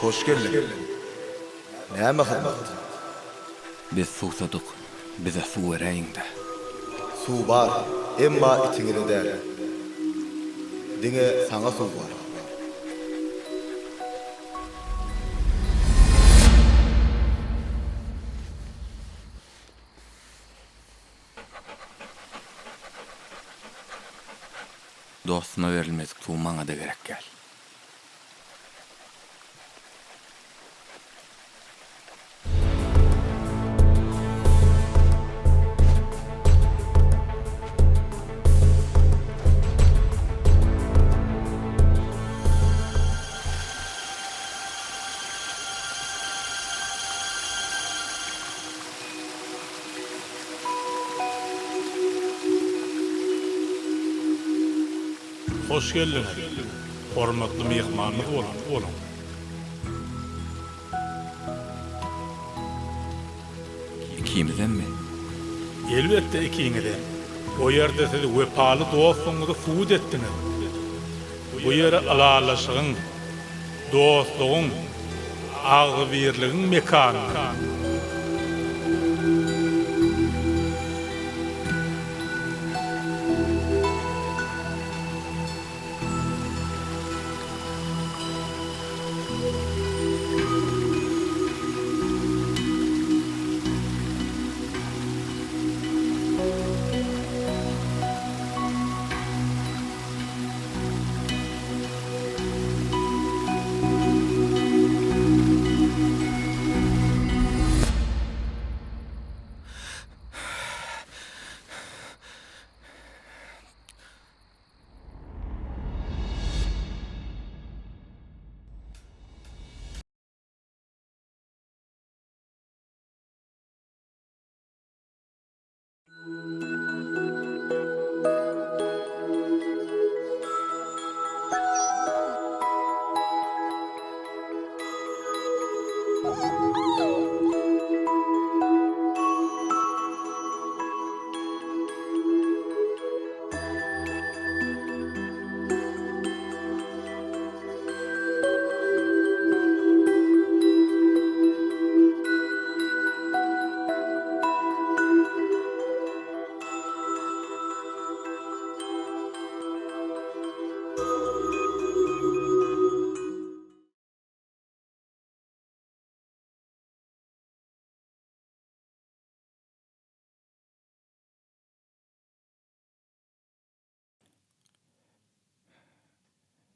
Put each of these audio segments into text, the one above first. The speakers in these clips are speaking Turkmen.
Hoş geldiň. Näme hyzmat? Biz suwsadyk, bize suw beräýiň-dä. Suw bar, emma itiňize däl. Diňe saňa suw bar. Dostuma berilmedik suw maňa-da gerek däl. Hoş geldiňiz, hormatly myhmanymyz boluň. Ikimizemmi? Elbetde ikiňizem. O ýerde siz wepaly dostlugyňyzy subut etdiňiz. Bu ýeri ylalaşygyň, dostlugyň, agzybirligiň mekanydyr.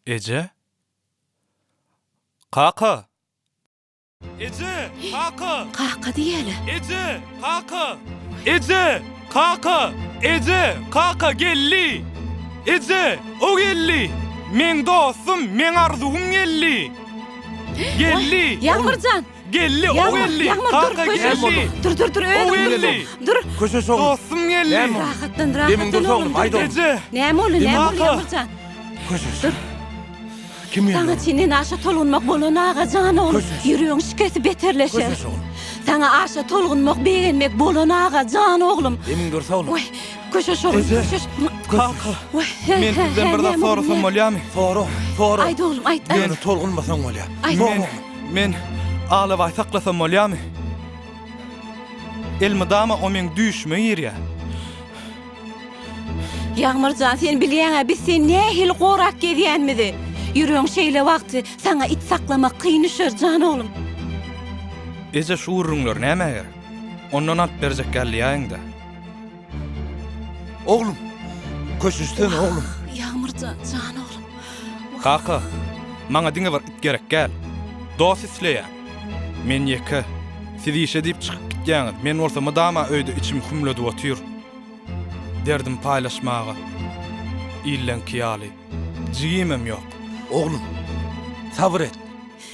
Eje? Kaka! Eje! Kaka! Kaka diýeli. Eje! Kaka! Eje! Kaka! Eje! Kaka geldi! Eje! O geldi! Meň dostum, meň arzuwym geldi! Geldi! Ýagmyrjan! Geldi, o geldi. Kaka geldi. Dur, dur, dur, O geldi. Dur. Köşeş oglum. Dostum geldi. Näme boldy? Rahatlan, Demiň rahatlan dursa oglum. oglum, aýt oglum. Eje. Näme boldy, näme boldy, Kaka. Ýagmyrjan? Köşeş. Dur. Kim geldi? Saňa çenden aşa tolgunmak bolan aga jan oglum. Köşeş. Ýüregiň şikesi beterleşer. Köşeş oglum. Saňa aşa tolgunmak, begenmek bolan aga jan oglum. Demiň dursa oglum. Oý, köşeş oglum, Eje. köşeş. Kaka. Oý, he, Men he, sizden he, bir zat näme boldy, sorasam näme? bolýarmy? Sora, sora. Aýt oglum, aýt, aýt. Ýöne tolgunmasaň bolýar. Aýt. Sora Men, oglum. men alabaý saklasam bolýarmy? Elmydama o meň düýşüme girýär. Ýagmyr jan, sen bilýäň-ä biz seni nähili gorap gezýänimizi. Ýüregiň şeýle wagty saňa it saklamak kyn düşer, jan oglum. Eje şu gürrüňler nämä gerek? Ondan alyp berjek gäldiýäýiň-dä. Oglum, köşeşsene oglum. Ýagmyr jan, jan oglum. Kaka, maňa diňe bir it gerek däl. Dost isleýän. Men ýeke. Siz işe diýip çykyp gitýäňiz, men bolsa mydama öýde içim hümledip otyr. Derdim paýlaşmaga illeňki ýaly jigimem ýok. Oglum, sabyr et.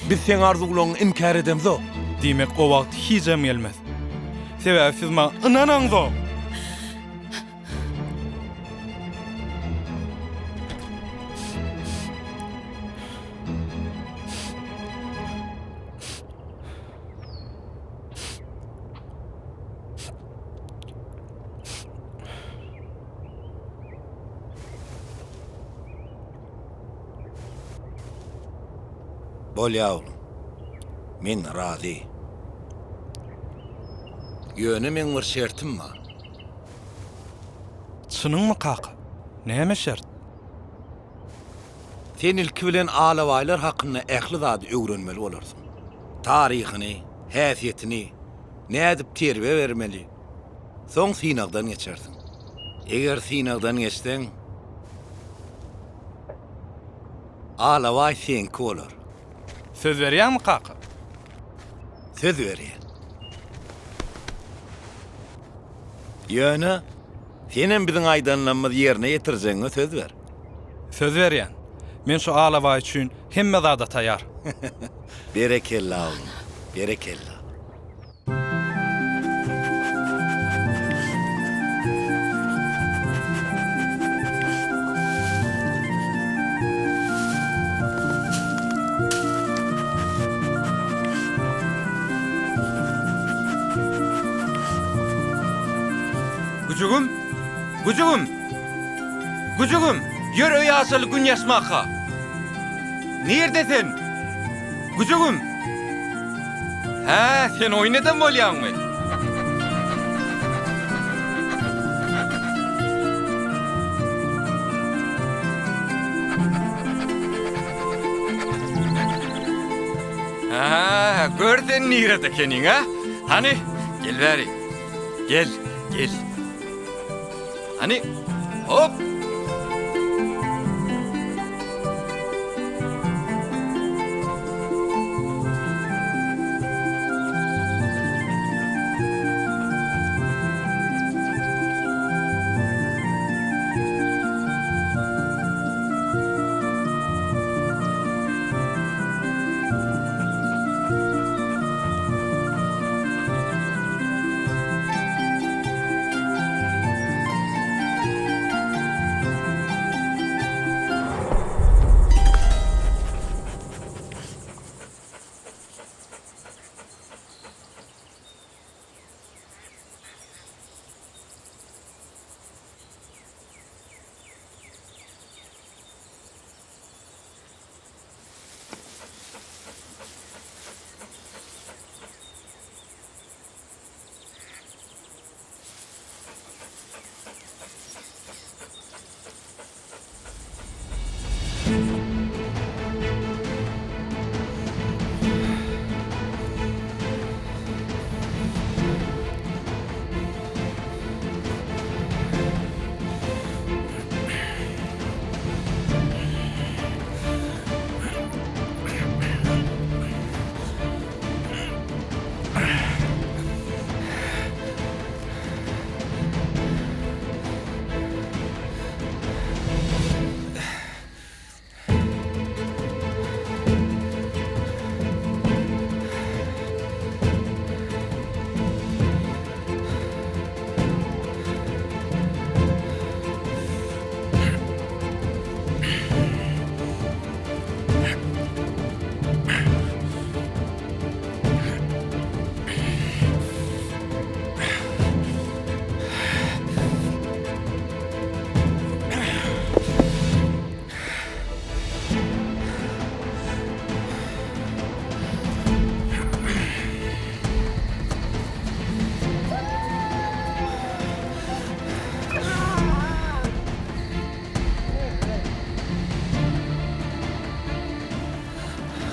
Biz seň arzuwlaryňy inkär edemzok. Diýmek o wagt hijem gelmez. Sebäbi siz maňa ynanaňzok. Bolýa oglum. Men razy. Ýöne meň bir şertim bar. Çynyňmy kaka? Näme şert? Sen ilki bilen alabaýlar hakynda ähli zady öwrenmeli bolarsyň. Taryhyny, häsiýetini, nädip terbiýe bermeli. Soň synagdan geçersiň. Eger synagdan geçseň, alabaý seňki bolar. Söz berýäňmi kaka? Söz berýän. Ýöne senem biziň aýdanlarymyzy ýerine ýetirjegiňe söz ber. Söz berýän. Men şu alabaý üçin hemme zada taýar. Berekella oglum, berekella. Güjügim! Güjügim! Güjügim! Ýör öýe aşaly gün ýaşmaka! Nirde sen? Güjügim! Hä, sen oýun eden bolýaňmy? Hä, gör sen nirede ekeniň, a? Hany, gel bäri. Gel, gel. Hany, hop!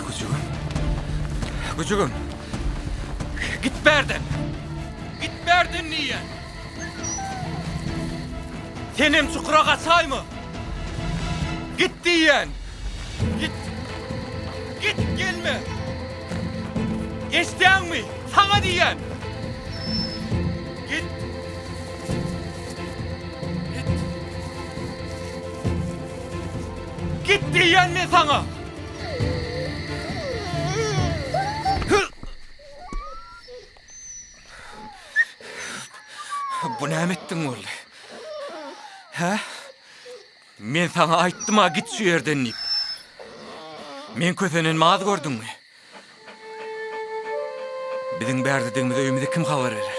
Güjügim. Güjügim. Git bärden. Git bärden diýýän. Senem çukura gaçaýma. Git diýýän. Git. Git gelme. Eşidýäňmi? Saňa diýýän! Git! Git! Git diýýän men saňa! Bu näme etdiň boldy? Hä? Men saňa aýtdym-a git şu ýerden diýip. Men kösenenimi az gördüňmi? Biziň bärdedigimizi öýümize kim habar berer?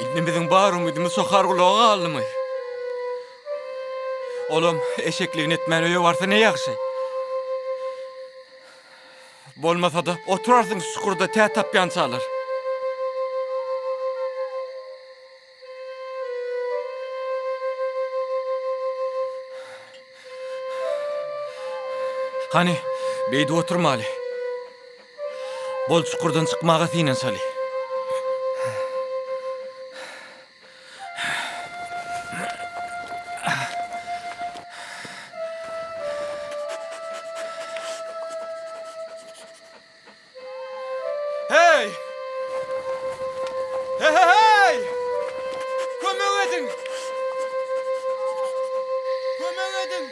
Indi biziň bar umydymyz şo hargulaga galdymy? Olam eşekligini etmän öýe barsa ne ýagşy. Bolmasa-da oturarsyň şu çukurda tä tapýançalar. Hany, beýdip oturmaly. Bol çukurdan çykmaga synanyşaly. Hey! Hey, hey, hey! Kömek ediň! Kömek ediň!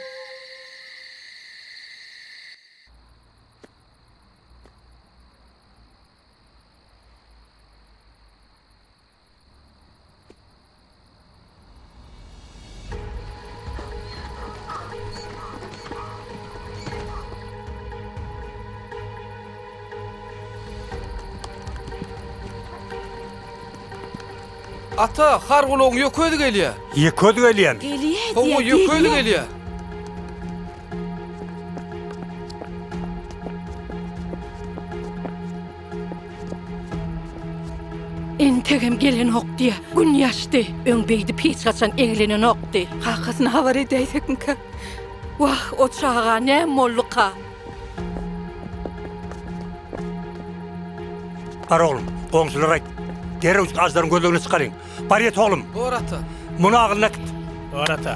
Ata, hargulagyň ýöközi gelýär. Ýeköz gelýärmi? Gelýär Hawa, diýýär, ýöközi gelýär. gelýär. Entegem gelenok diýýä. Gün ýaşdy. Öň beýdip hiç haçan eglenenokdy. Kakasyna habar edäýsekmikä? Wah, o çaga näme bolduka? Bar oglum, goňşulara aýt. Derrew Ajdaryň gözlegine çykalyň. Bar ýet oglum. Bor ata. Muny agylyna äkit. Bor ata.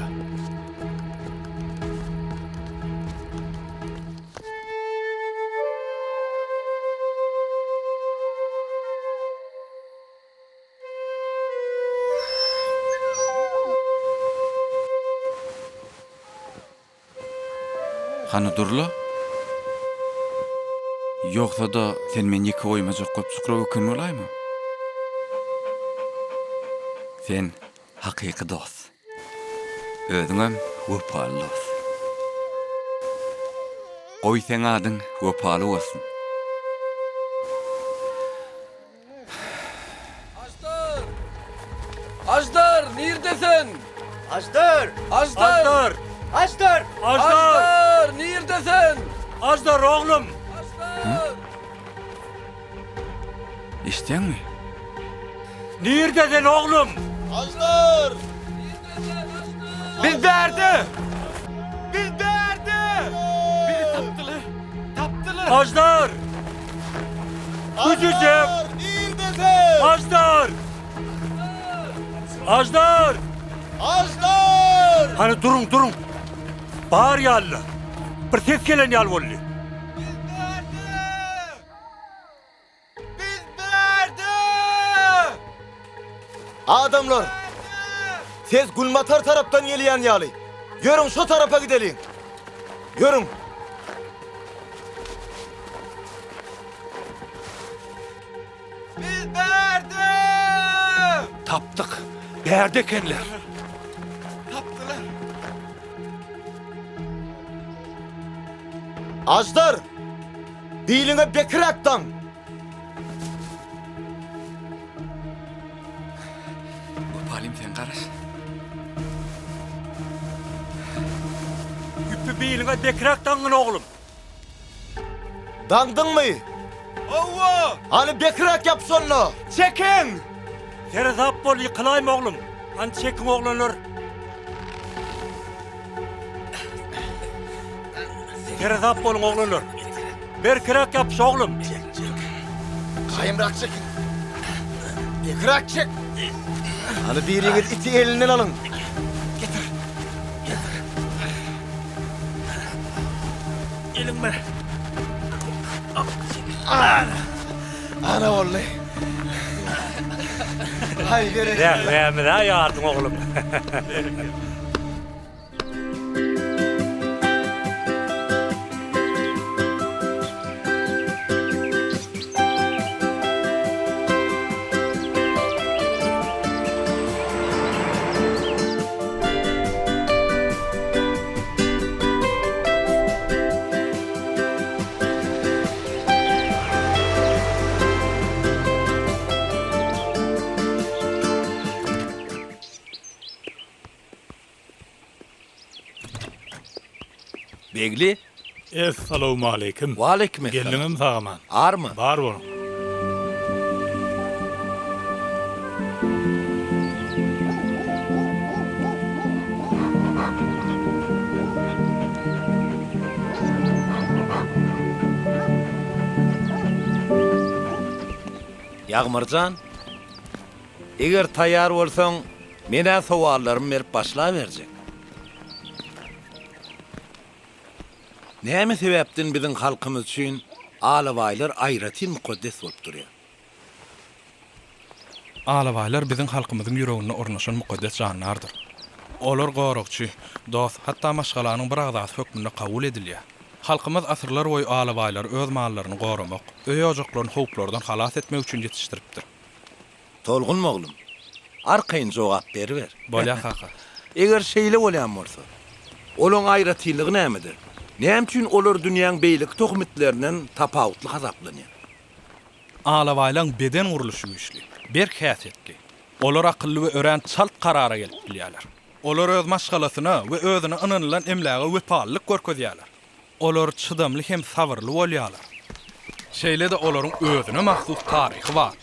Hany dur-la. Ýogsa-da, sen meni ýeke goýmajak bolup çukura böken bolaýma? Sen hakyky dost. Özüňem wepaly dost. Goý seň adyň Wepaly bolsun. Aždar! Aždar, nirde sen? Aždar! Aždar! Aždar! Aždar! Aždar, nirde sen? Aždar oglum! Aždar! Eşidýäňmi? Nirde sen oglum? Aždar! Biz bärde! Biz bärde! Bizi tapdylar! Tapdylar! Aždar! Güjüjek! Nirde sen? Aždar! Aždar! Aždar! Hany duruň, duruň. Bar ýaly. Bir ses gelen ýaly boldy. Biz bärde! Biz bärde! Adamlar! Ses günbatar tarapdan gelýän ýaly. Ýörüň şo tarapa gideliň. Ýörüň. Biz bärde! Tapdyk. Bärde ekenler. Tapdylar. Aždar! Biliňe bekiräk daň! Wepalim sen garaş. Ýüpi biliňe bekiräk daňgyn oglum. Daňdyňmy? Hawa! Hany bekiräk ýap şonda! Çekiň! Seresap bol ýykylaýma oglum. Hany çekiň oglanlar. Seresap boluň oglanlar. Berkiräk ýapyş oglum. Gaýymrak çekiň. Bekiräk çek. Hany biriňiz iti elinden alyň. Eliň ber. Ana boldy. Haý, berekella. Zährämiz-ä ýardyň oglum. Begli. Essalawmaleýkim. Waleýkim essalam. Geldiňizmi sag-aman? Army? Bar boluň. Ýagmyr jan, eger taýýar bolsaň, men-ä sowallarymy berip başlaberjek. Näme sebäpden biziň halkymyz üçin alabaýlar aýratyn mukaddes bolup durýar? Alabaýlar biziň halkymyzyň ýüreginde ornaşan mukaddes jandardyr. Olar goragçy, dost, hatda maşgalanyň bir agzasy hökmünde kabul edilýär. Halkymyz asyrlar boýy alabaýlary öz mallaryny goramak, öý-ojaklaryny howplardan halas etmek üçin ýetişdiripdir. Tolgunma oglum. Arkaýyn jogap beriber. Bolýar kaka. Eger şeýle bolýan bolsa, olaň aýratynlygy nämede? Näme üçin olar dünýäň beýleki tohum itlerinden tapawutly hasaplanýar? Alabaýlaň beden gurluşy güýçli, berk häsiýetli. Olar akylly we örän çalt karara gelip bilýärler. Olar öz maşgalasyna we özüne ynanylan emläge wepalylyk görkezýärler. Olar çydamly hem sabyrly bolýarlar. Şeýle-de olaryň özüne mahsus taryhy bar.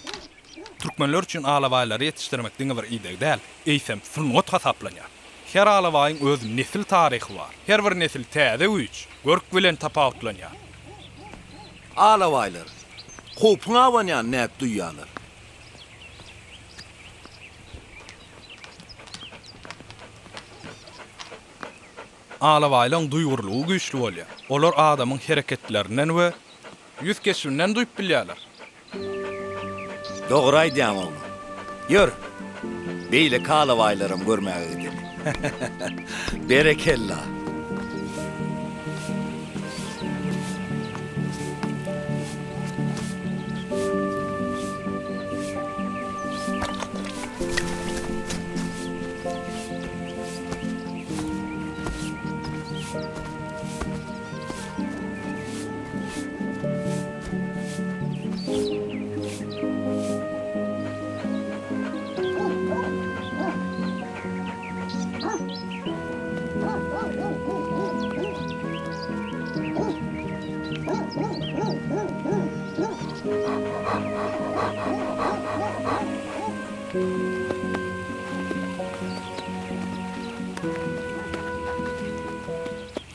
Türkmenler üçin alabaýlary ýetişdirmek diňe bir ideg däl, eýsem, sungat hasaplanýar. Her alabaýyň öz nesil taryhy bar. Her bir nesil täze güýç, görk bilen tapawutlanýar. Alabaýlar howpuň abanýanyny nädip duýýarlar? Alabaýlaryň duýgurlygy güýçli bolýar. Olar adamyň hereketlerinden we ýüz keşbinden duýup bilýärler. Dogry aýdýaň oglum. Ýör, beýleki alabaýlaram görmäge gideli. Berekella!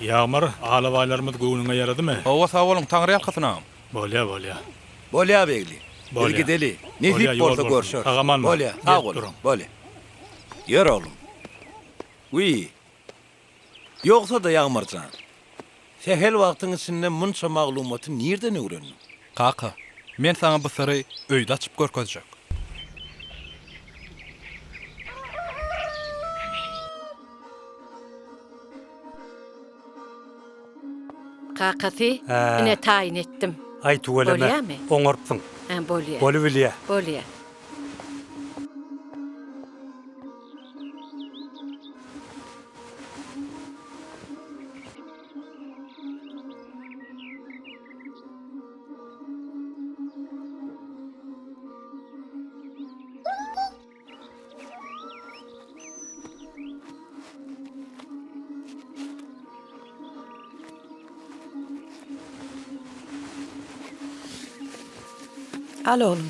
Ýagmyr, alabaýlarymyz göwnüňe ýaradymy? Hawa, sag boluň, taňryýalkasyn agam. Bolýa, bolýa. Bolýa, Begli. Biz Bolýa. gideli. Bolýa, Nesip ýol bolsa bolsun. görşeris. Sag-aman boluň. Bolýa, sag Gelip boluň. duruň. Bolýa. Ýör, oglum. Wiý. Ýogsa-da, Ýagmyr jan, sähel wagtyň içinde munça maglumaty nirden öwrendiň? Kaka, men saňa bu syry öýde açyp görkezjek. Kakasy, Hä. ine taýyn etdim. Aý tüweleme. Bolýamy? Oňarypsyň. Hä, bolýa. Bolubilýä. Bolýa. Al oglum.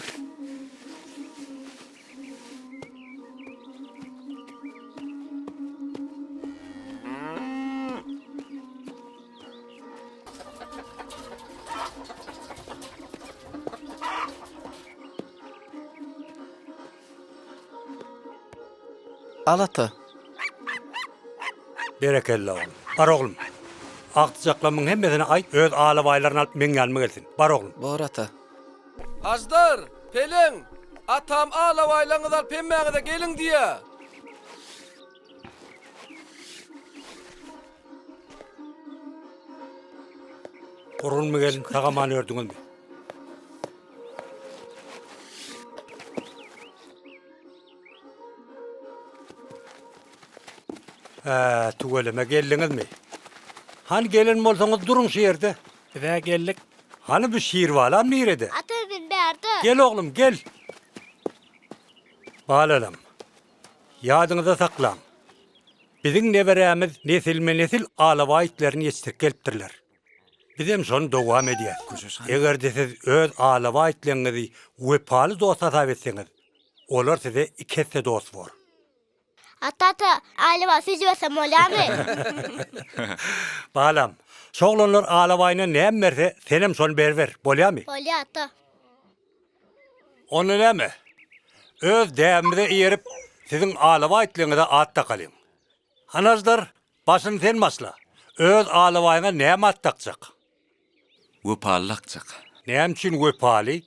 Al ata. Berekella oglum. Bar oglum. Agtyjaklarymyň hemmesine aýt, öz alabaýlaryny alyp meň ýanyma gelsin. Bar oglum. Bor ata. Aždar, Peleň, atam alabaýlaryňyzy alyp hemmäňize geliň diýýä. Gurgunmy gelin, sag-aman ördüňizmi? Hä, tüweleme geldiňizmi? Hany gelen bolsaňyz duruň şu ýerde. Biz-ä geldik. Hany bu Şirbalam nirede? Ata men bärde. Gel oglum, gel. Balalam, ýadyňyzda saklaň. Biziň neberämiz nesilme-nesil alabaý itlerini ýetişdirip gelipdirler. Bizem şony dowam edýäs. Eger-de siz öz alabaý itleňizi wepaly dost hasap etseňiz, olar size iki esse dost bor. Ata ata, alabaý süýji bersem bolýarmy? Balam, şu oglanlar alabaýyna näme berse, senem şony beriber, bolýarmy? Bolýar ata. Onda näme? Öz däbimize eýerip, siziň alabaý itleňize at dakalyň. Hany Aždar, başyny sen başla. Öz alabaýyňa näme at dakjak? Wepaly dakjak. Näme üçin wepaly?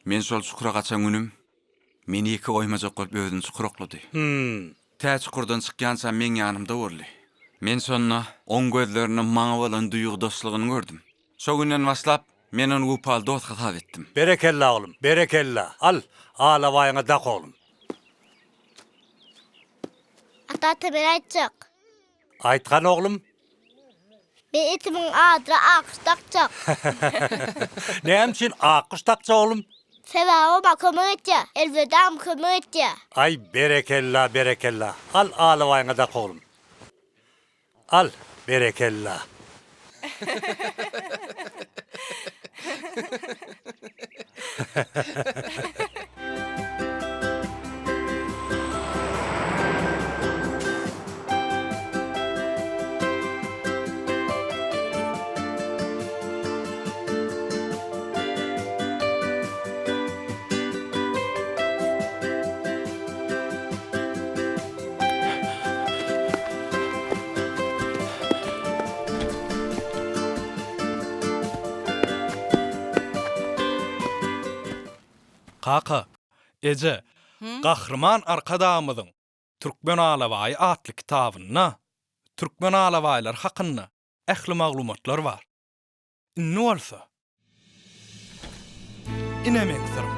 Men şol çukura gaçan günüm, meni ýeke goýmajak bolup özüni çukur oklady. Hüm. Tä çukurdan çykýança meň ýanymda boldy. Men şonda oň gözlerinde maňa bolan duýgudaşlygyny gördüm. Şo günden başlap, men ony wepaly dost hasap etdim. Berekella oglum, berekella. Al, alabaýyňa dak oglum. Ata ata men aýtjak. Aýt hany oglum. Men itimiň adyna Akguş dakjak. Näme üçin Akguş dakjak oglum? Sebäbi o maňa kömek etýär. Elmydam kömek etýär. Aý berekella berekella. Al alabaýyňa dak oglum. Al berekella. Kaka, eje, Gahryman Arkadagymyzyň Türkmen alabaýy atly kitabynda türkmen alabaýlary hakynda ähli maglumatlar bar. Indi bolsa, ine meň syrym.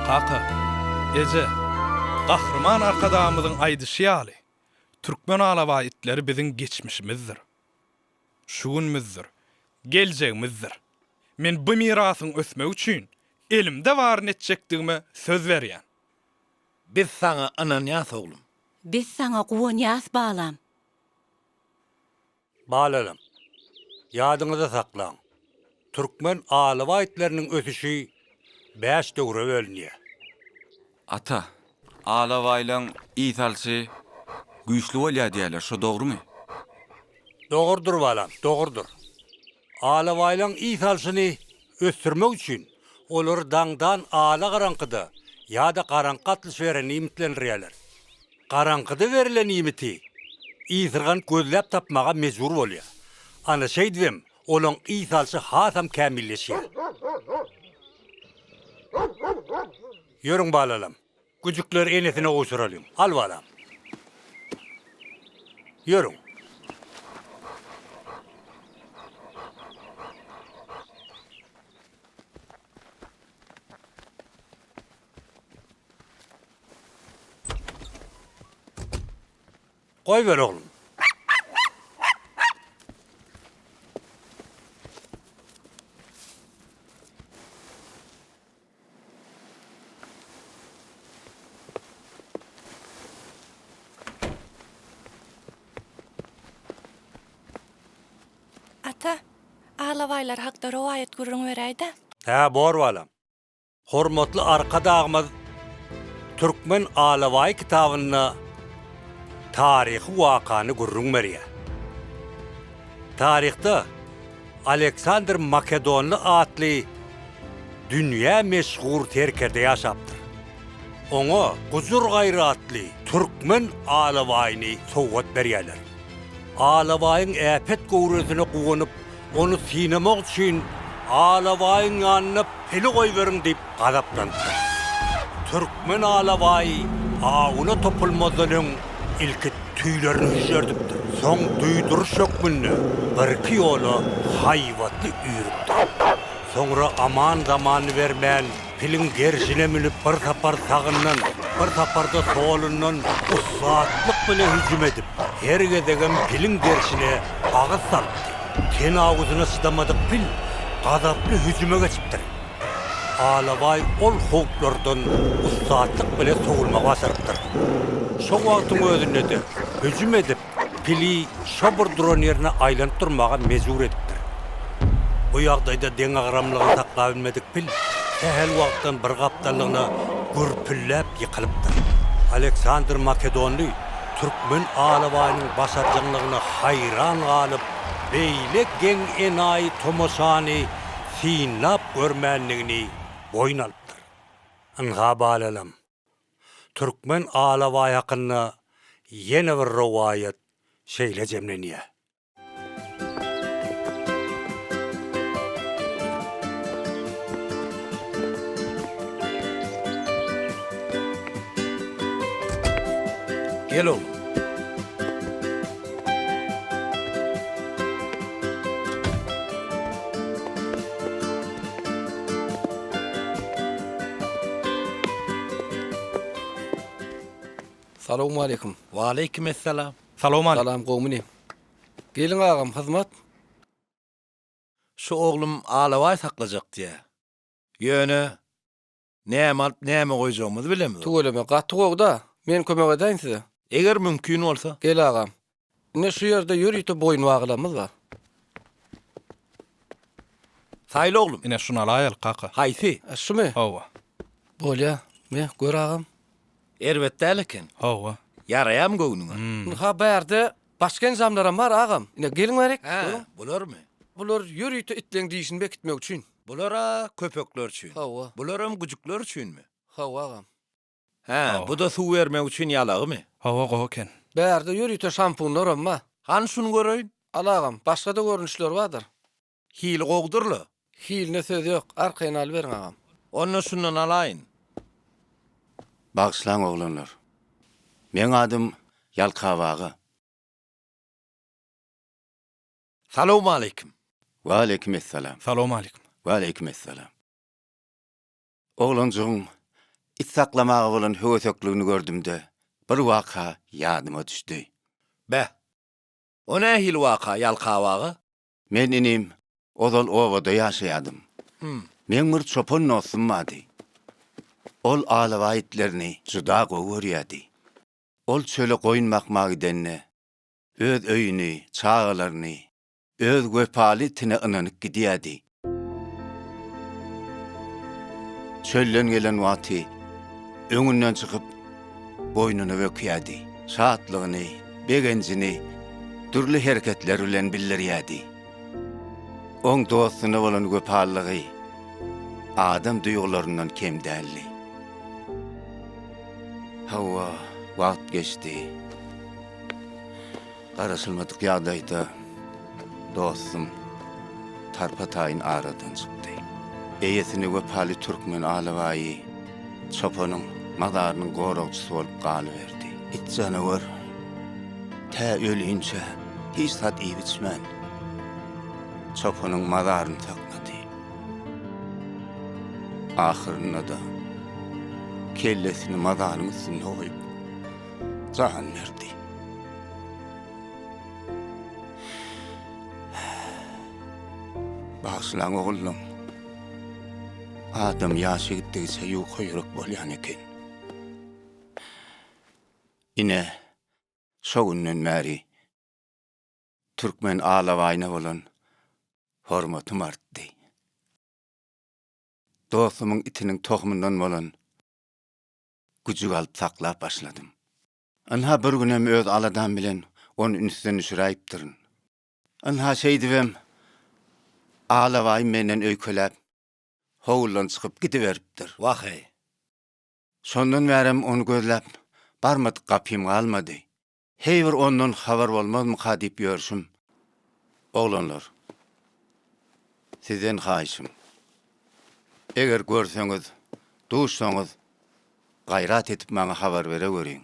Kaka, eje, Gahryman Arkadagymyzyň aýdyşy ýaly, türkmen alabaý itleri biziň geçmişimizdir, şu günümizdir, geljegimizdir. Men bu mirasyň ösmegi üçin elimde baryny etjekdigime söz berýän. Biz saňa ynanýas oglum. Biz saňa guwanýas balam. Balalam, ýadyňyzda saklaň, türkmen alabaý itleriniň ösüşi bäş döwre bölünýär. Ata, alabaýlaň ys alşy güýçli bolýar diýýärler, şo dogrumy? Dogrudyr balam, dogrudyr. Alabaýlaň ys alşyny ösdürmek üçin olary daňdan alagaraňkyda ýa-da garaňky gatlyşyberende iýmitlendirýärler. Garaňkyda berlen iýmiti ysyrganyp gözläp tapmaga mejbur bolýar. Ana şeýdibem olaň ys alşy hasam kämilleşýär. Ýörüň balalam, güjükleri enesine gowşuralyň. Al balam. Ýörüň. Goýber oglum. Ata, alabaýlar hakda rowaýat gürrüň beräý-dä. Hä, bor balam. Hormatly Arkadagymyz Türkmen alabaýy kitabynda taryhy wakany gürrüň berýär. Taryhda Aleksandr Makedonly atly dünýä meşhur serkerde ýaşapdyr. Oňa gujur-gaýratly türkmen alabaýyny sowgat berýärler. Alabaýyň äpet göwresine guwanyp, ony synamak üçin alabaýyň ýanyna pili goýberiň diýip gazaplanypdyr. Türkmen alabaýy awuna topulmazdan öň ilki tüýlerini hüžžerdipdir. Soň duýduryş hökmünde birki ýola haýbatly üýrüpdir. Soňra aman-zamanyny bermän, piliň gerşine münüp bir sapar sagyndan, bir sapar-da solundan ussatlyk bilen hüjüm edip, her gezegem piliň gerşine agyz salypdyr. Ten awusyna çydamadyk pil gazaply hüjüme geçipdir. Alabaý ol howplardan ussatlyk bile sowulmagy başarypdyr. Şo wagtyň özünde-de hüjüm edip, pili şo bir duran ýerine aýlanyp durmaga mejbur edipdir. Bu ýagdaýda deňagramlygyny saklabilmedik pil sähel wagtdan bir gapdallygyna gürpülläp ýykylypdyr. Aleksandr Makedonly türkmen alabaýynyň başarjaňlygyna haýran galyp, beýle geň-enaýy tomaşany synlap görmändigini boýun alypdyr. Ynha balalam, türkmen alabaýy hakynda ýene bir rowaýat şeýle jemlenýär. Gel oglum. Salowmaleýkim. Waleýkim essalam. Salowmaleýkim. Salam gowmy inim. Geliň agam hyzmat. Şu oglum alabaý saklajak diýýä. Ýöne näme alyp näme goýjagymyzy bilemzok. Tüweleme gaty gowda. Men kömek edäýin size. Eger mümkin bolsa. Gel agam. Ine şu ýerde ýörite boýunbaglamyz bar. Saýla oglum. Ine şuny alaýaly kaka. Haýsy? Şumy? Hawa. Bolýa. Me, gör agam. Erbet däl eken. Hawa. Ýaraýamy göwnüňe? Ynha bärde başga enjamlaram bar agam. Ine geliň bärik. Hä, bularmy? Bular ýörite itleň dişini bekitmek üçin. Bular-a köpekler üçin. Hawa. Bularam güjükler üçinmi? Hawa agam. Hä, bu-da suw bermek üçin ýalagymy? Hawa, gowy eken. Bärde ýörite şampunlaram bar. Hany şuny göreýin. Al agam, başga-da görnüşleri bardyr. Hili gowudyr-la. Hiline söz ýok, arkaýyn alyberiň agam. Onda şundan alaýyn. Bagyşlaň oglanlar. Meň adym Ýalkap aga. Salowmaleýkim. Waleýkim essalam. Salowmaleýkim. Waleýkim essalam. Oglanjygyň it saklamaga bolan höwesekligini gördüm-de, bir waka ýadyma düşdi. Beh, o nähili waka, Ýalkap aga? Men inim, ozal obada ýaşaýardym. Meň bir çopan dostum bardy. Ol alabaý itlerini juda gowy görýärdi. Ol çöle goýun bakmaga gidende, öz öýüni, çagalaryny, öz wepaly itine ynanyp gidýärdi. Çölden gelen wagty öňünden çykyp, boýnuna bökýärdi. Şatlygyny, begenjini dürli hereketler bilen bildirýärdi. Oň dostuna bolan wepalylygy adam duýgularyndan kem däldi. Hawa, wagt geçdi. Garaşylmadyk ýagdaýda dostum tarpa-taýyn aradan çykdy. Eýesine wepaly türkmen alabaýy çopanyň mazarynyň goragçysy bolup galyberdi. It janawar tä ölinçä hiç zat iýip-içmän, çopanyň mazaryny saklady. Ahyrynda-da kellesini mazaryň üstünde goýup, jan berdi. Bagyşlaň ogullam. Adam ýaşy gitdigiçe ýuka ýürek bolýan eken. Ine, şo günden bäri türkmen alabaýyna bolan hormatym artdy. Dostumyň itiniň tohumyndan bolan güjügi alyp saklap başladym. Ynha bir günem öz aladam bilen ony ünsden düşüräýipdirin. Ynha şeýdibem alabaýym menden öýkeläp, howludan çykyp gidiberipdir. Wah-eý! Şondan bärem ony gözläp barmadyk gapym galmady. Heý bir ondan habar bolmazmyka diýip ýörşüm. Oglanlar, sizden haýyşym, eger görseňiz, duşsaňyz, gaýrat edip maňa habar bereweriň.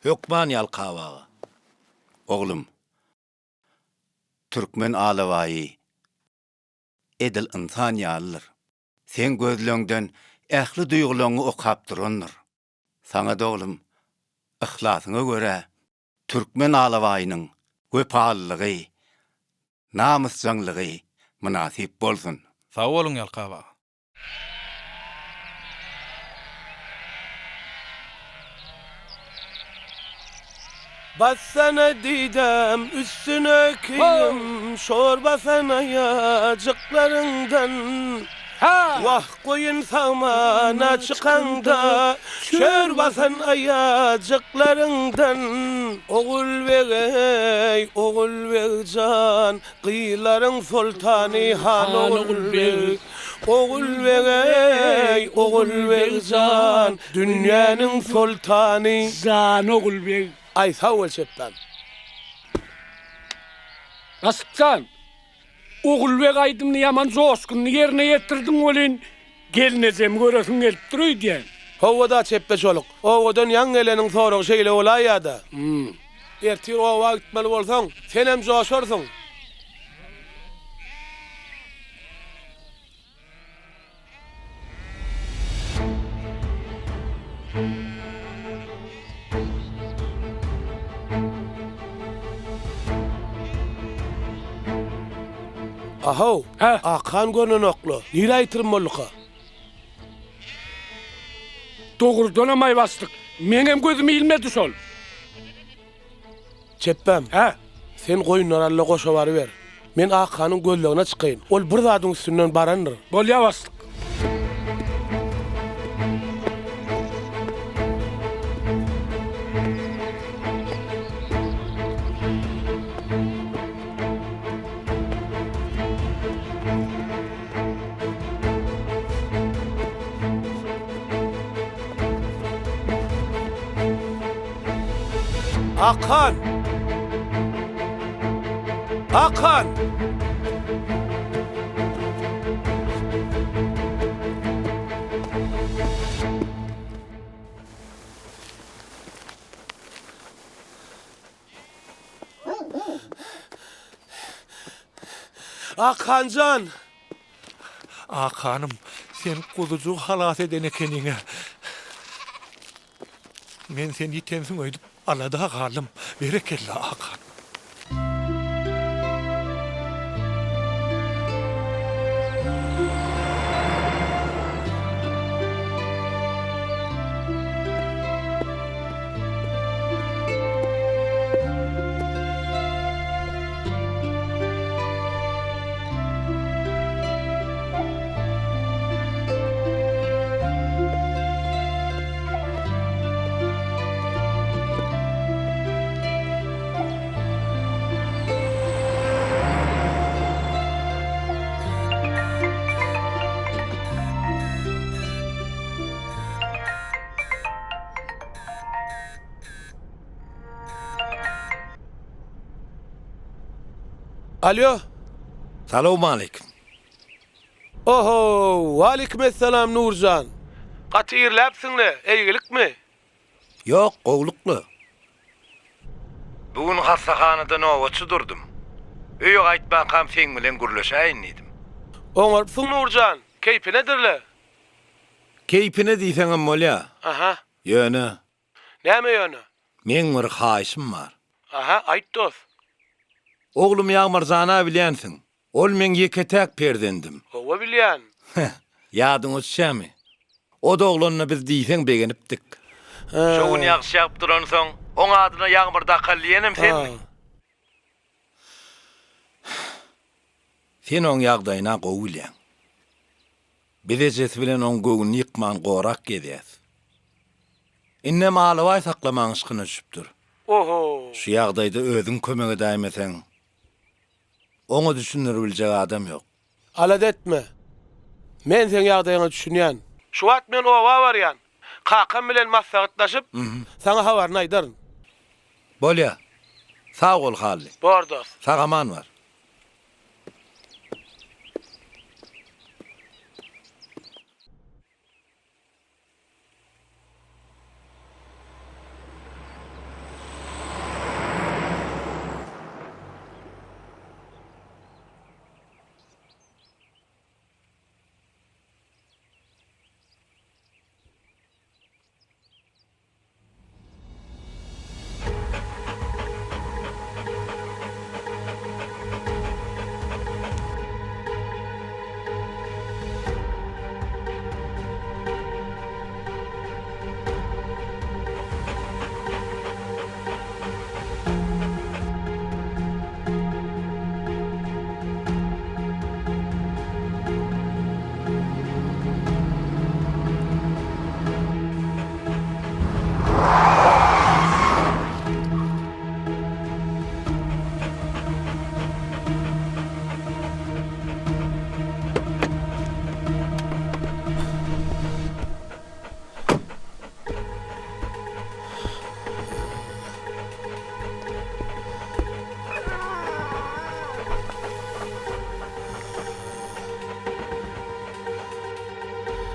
Hökman Ýalkap aga. Oglum, türkmen alabaýy edil ynsan ýalydyr. Seň gözleňden ähli duýgulaňy okap durandyr. Saňa-da oglum, yhlasyňa görä, türkmen alabaýynyň wepalylygy, namysjaňlygy mynasyp bolsun. Sag boluň Ýalkap aga. Bassana didäm üstüne kiýim Şor basan aýajyklaryňdan Wah goýun sagmana çykaňda Çör basan aýajyklaryňdan Ogulbeg-eý, Ogulbeg jan Gyzlaryň soltany han Ogulbeg Ogulbeg-eý, Ogulbeg jan, dünýäniň soltany. Jan Ogulbeg. Aý, sag bol, Şepbäm. Başlyk jan, Ogulbeg aýdymyny ýaman joşgunly ýerine ýetirdiň welin, Gelnejemi göresiň gelipdir öýdýän. Hawa-da, çepbe çoluk. Obadan ýaňy geleniň soragy şeýle bolaýýa-da. Ertir oba gitmeli bolsaň, senem joşarsyň. Ahow, Akhan görnenok-la. Nirä ýitirim bolduka? Dogrudanam aý başlyk, meňem gözüme ilmedi şol. Çepbäm, sen goýunlary al-da goşa baryber. Men Akhanyň gözlegine çykaýyn. Ol bir zadyň üstünden barandyr. Bolýa başlyk. Akhan! Akhan! Akhanjan! Akhanym, sen guzujygy halas eden ekeniň-ä. Men sen ýitensiň öýdüp alada galdym. Berekella, Akhan. Alýo. Salowmaleýkim. Oho, waleýkim essalam Nurjan. Gaty irläpsiň-le, eýgilikmi? Ýok, gowlukly. Bu gün hassahanada nobatçy durdum. Öýe gaýtmankam seň bilen gürleşäýin diýdim. Oňarypsyň Nurjan, keýpinedir-le? Keýpine diýseňem bolýa. Aha. Ýöne. Näme ýöne? Meň bir haýyşym bar. Aha, aýt dos. Oglum Ýagmyrjan-a bilýänsiň. Ol meň ýeke-täk perzendim. Hawa, bilýän. Heh, ýadyňa düşýärmi? O doglanda biz diýseň begenipdik. Şo gün ýagyş ýagyp duransoň, oň adyna Ýagmyr dakal diýenem sendiň. Sen oň ýagdaýyna gowy bilýäň. Biz ejesi bilen oň göwnüni ýykman gorap gezýäs. Indem alabaý saklamaň yşkyna düşüpdir. Oho. Şu ýagdaýda özüň kömek edäýmeseň, oňa düşündiribiljek adam ýok. Alada etme. Men seň ýagdaýyňa düşünýän. Şu wagt men oba barýan. Kakam bilen maslahatlaşyp, saňa habaryny aýdaryn. Bolýa. Sag bol, Hally. Bor, dost. Sag-aman bar.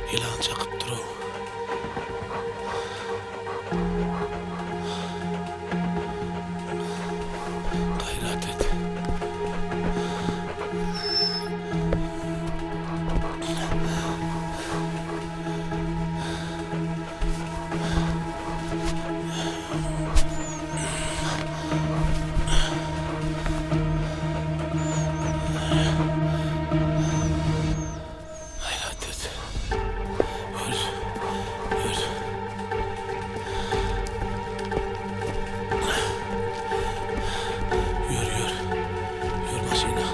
Ýylan çakypdyr-ow. Gaýrat et. Gaýrat et. Ýör. Ýör. Ýör, ýör. Ýör maşyna.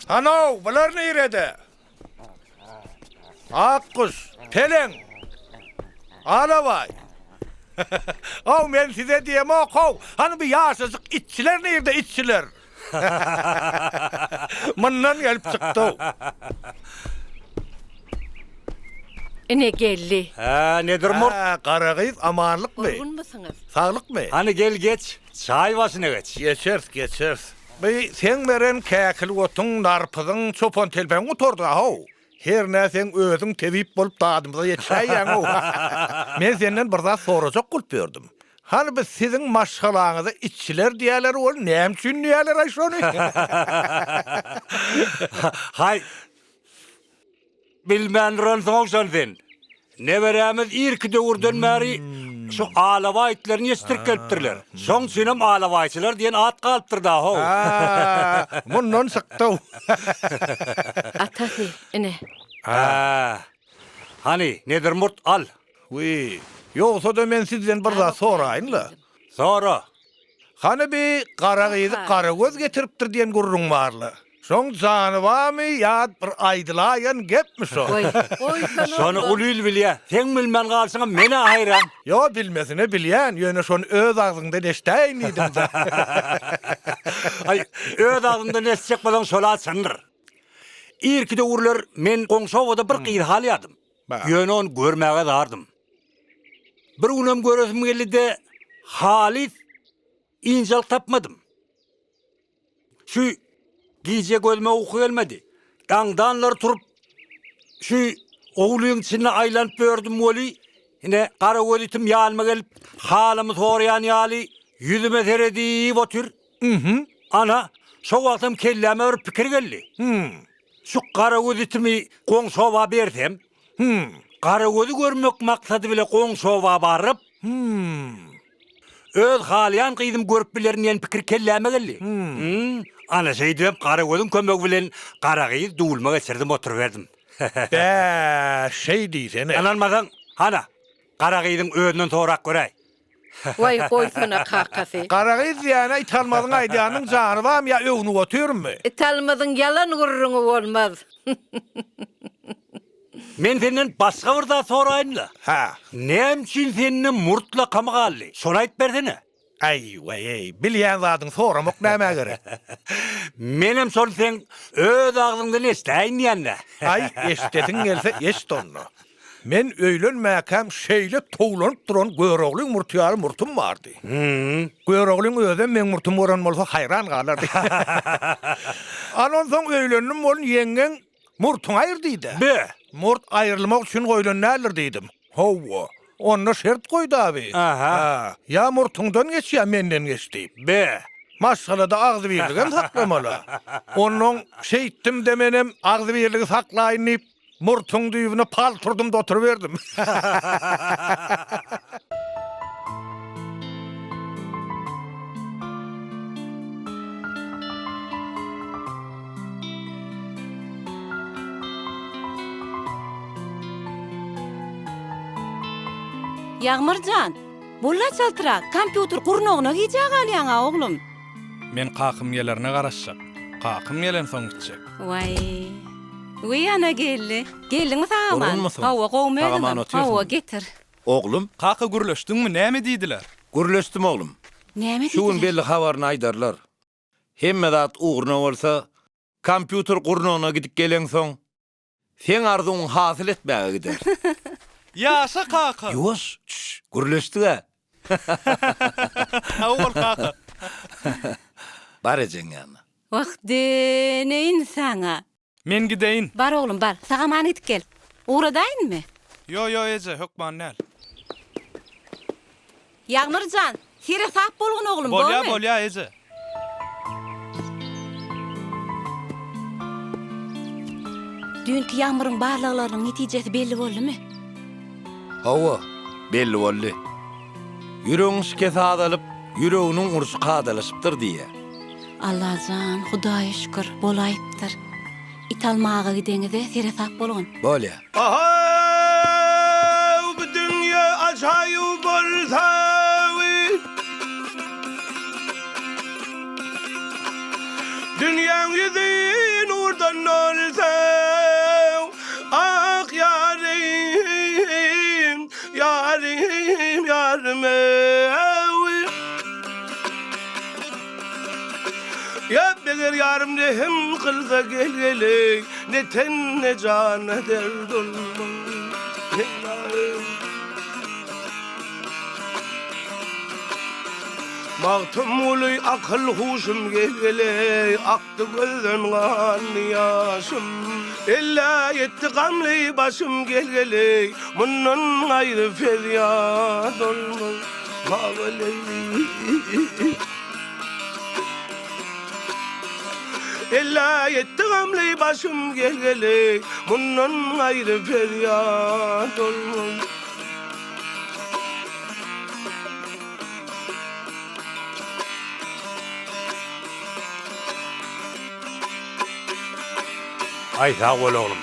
Hanow, bular nirede? Akguş, Peleň, Alabaý. Haw, men size diýemok-how, hany bu ýaşajyk itçiler nirde, itçiler? Mundan gelip çykdy-ow. Ine geldi. Hä, nedir murt? Hä, gara gyz, amanlykmy? Gurgunmysyňyz? Saglykmy? Hany gel geç, çaý başyna geç. Geçeris, geçeris. Bi seň beren käkil otuň, narpyzyň, çopantelpegiň gutardy-a-how. Hernä seň özüň tebip bolup dadymyza ýetişäýýäň-ow. Men senden bir zat sorajak bolup ýördüm. Hany bi siziň maşgalaňyza itçiler diýýäler ol näme üçin diýýäler-aý şony? Haý, Bilmän duransyň-ow şony sen. Neberämiz irki döwürden bäri şu alabaý itlerini ýetişdirip gelipdirler. Şoň üçinem alabaýçylar diýen at galypdyr da-how. Hä, mundan çykdy-ow. Atasy, ine. Hä. Hany, Nedir murt, al. Wiý, ýogsa-da men sizden bir zat soraýyn-la. Sora. Hany bi gara gyzy Garagöz getiripdir diýen gürrüň barla. Şoň jany barmy ýa bir aýdylaýan gepmi şo? Şony uly il bilýä. Seň bilmän galşyňa men-ä haýran. Ýo, bilmesine bilýän, ýöne şony öz agzyňdan eşdäýin diýdim-dä. Aý, öz agzymdan eşitjek bolsaň şol-a çyndyr. Irki döwürler men goňşy obada bir gyzy halýadym. Ýöne ony görmäge zardym. Bir günem göresim geldi-de, halys ynjalyk tapmadym. Şu gije gözüme uky gelmedi. Daňdanlar turup, şu howlyň içinde aýlanyp ýördüm weli, ine, garagöz itim ýanyma gelip, halymy soraýan ýaly, ýüzüme seredip otyr. Ana, şo wagtam kelläme bir pikir geldi. Şu garagöz itimi goňşy oba bersem, garagözi görmek maksady bile goňşy oba baryp, öz halaýan gyzymy görüp bilerin diýen pikir kelläme geldi. Ana, şeýdibem garagözüň kömegi bilen gara gyz duluma geçirdim oturyberdim. Bä, şeý diýsene. Ynanmasaň, hana, gara gyzyň özünden sorap göräý. Waý, goýsana kakasy. Gara gyz diýýäne Italmazyň aýdýanynyň jany barmy ýa öwnüp otyrynmy? Italmazyň ýalan gürrüňi bolmaz. Men senden başga bir zat soraýyn-la. Hä. Näme üçin sende murt lakamy galdy? Şony aýdyp bersene. Aý, waý-eý, bilýän zadyňy soramak nämä gerek? Menem şony seň öz agzyňdan eşidäýin diýen-dä. Aý, eşidesiň gelse eşit onda. Men öýlenmäkäm şeýle towlanyp duran Göroglyň murty ýaly murtum bardy. Göroglyň özem meň murtumy gören bolsa haýran galardy. Al onsoň öýlendim welin ýeňňeň Murtuňy aýyr diýdi. Be! Murt aýrylmak üçin goýlan däldir diýdim. Hawa. Onda şert goýdy abi. Aha. Ýa murtuňdan geç ýa menden geç diýip. Be! Maşgalada agzybirligem saklamaly. Onnoň şeýtdim-de menem agzybirligi saklaýyn diýip, murtuň düýbüne pal turdum-da oturyberdim. Ýagmyr jan, bol-la çaltrak, kompýuter gurnagyna gijä galýaň-a, oglum. Men kakam gelerine garaşjak. Kakam gelensoň gitjek. Waý. Wiý, ana geldi. Geldiňmi sag-aman? Gurgunmysyň? Hawa, gowumy özüňem? Sag-aman otyrsyň? Hawa, getir. Oglum. Kaka gürleşdiňmi, näme diýdiler? Gürleşdim oglum. Näme Şu gün diýdiler? belli habaryny aýdarlar. Hemme zat ugruna bolsa, kompýuter gurnagyna gidip geleňsoň, seň arzuwyňy hasyl etmäge gideris. Ýaşa kaka! Ýuwaş, çüş, gürleşdik-ä. Sag bol kaka. Bar ejeň ýanyna. Wah, döneýin saňa. Men gideýin. Bar oglum, bar. Sag-aman gidip gel. Ugradaýynmy? Ýo, ýo, eje, hökman däl. Ýagmyr jan, seresap bolgun oglum, Bolýa, bormy? bolýa, eje. Düýnki Ýagmyryň barlaglarynyň netijesi belli boldumy? Hawa, belli boldy. Ýüregiň şikesi azalyp, ýüreginiň urşy kadalaşypdyr diýýär. Allajan, Hudaýa şükür, bolaýypdyr. It almaga gideňizde seresap bolgun. Bolýa. Ahaw bu dünýe ajaýyp bolsa Dünýäň ýüzi nurdan dolsa Ah ýarym, ýarym, ýarym eý. Ýa meger ýarym rehim kylsa gel geleý, Ne ten ne jana dert olmaz. Magtymguly akyl huşum gel geleý, Akdy gözden ganly ýaşym. Ellä ýetdi gamly başym gel geleý, Mundan gaýry perýat olmaz. Ellä ýetdi gamly başym gel-geleý, Mundan gaýry perýat olmaz. Aý sag bol oglum.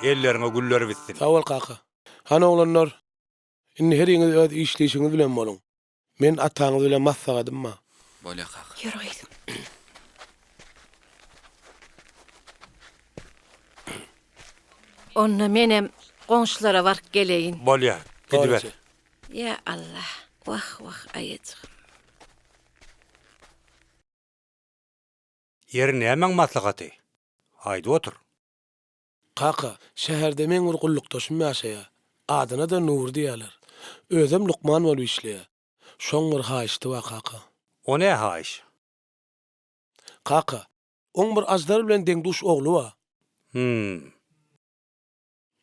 Elleriňe güller bitsin. Sag bol kaka. Hany oglanlar, indi heriňiz öz işli-işiňiz bilen boluň. Men ataňyz bilen maslahatym bar. Bolýa kaka. Ýör gyzym. Onda menem goňşulara baryp geleýin. Bolýa, gidiber. Ýa Alla, wah, wah, aýajygym. Ýeri nämäň maslahaty? Aýdyp otur. Kaka, şäherde meň bir gullukdaşym ýaşaýar. Adyna-da Nury diýýärler. Özem lukman bolup işleýär. Şoň bir haýyşty bar, kaka. O nä haýyş? Kaka, oň bir Aždar bilen deň-duş ogly bar. Hüm.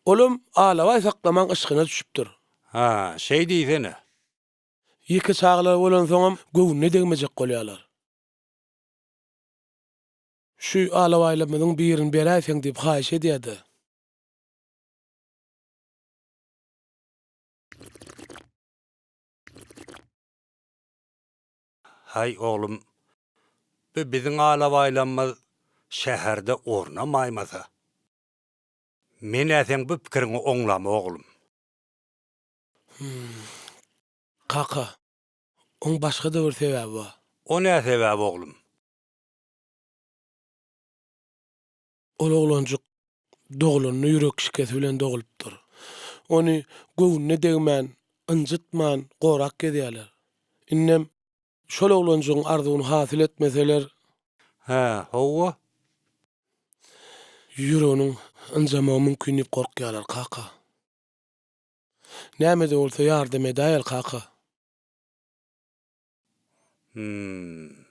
Olam alabaý saklamaň yşgyna düşüpdir. Ha, şeý diýsene. Ýeke çagalary bolansoňam göwnüne degmejek bolýarlar. Şu alabaýlarymyzyň birini beräýseň diýip haýyş edýär-de. Haý, oglum, bu biziň alabaýlarymyz şäherde ornamaýmasa. Men-ä seň bu pikiriňi oňlamok, oglum. Hum. Kaka, oň başga-da bir sebäbi bar. O nä sebäp, oglum? Ol oglanjyk doglanda ýürek şikesi bilen dogulypdyr. Ony göwnüne degmän, ynjytman gorap gezýärler. Indem şol oglanjygyň arzuwyny hasyl etmeseler. Hä, hawa. Ýüreginiň ynjamagy mümkin diýip gorkýarlar, kaka. Näme-de bolsa ýardam edäýeli, kaka. Hum.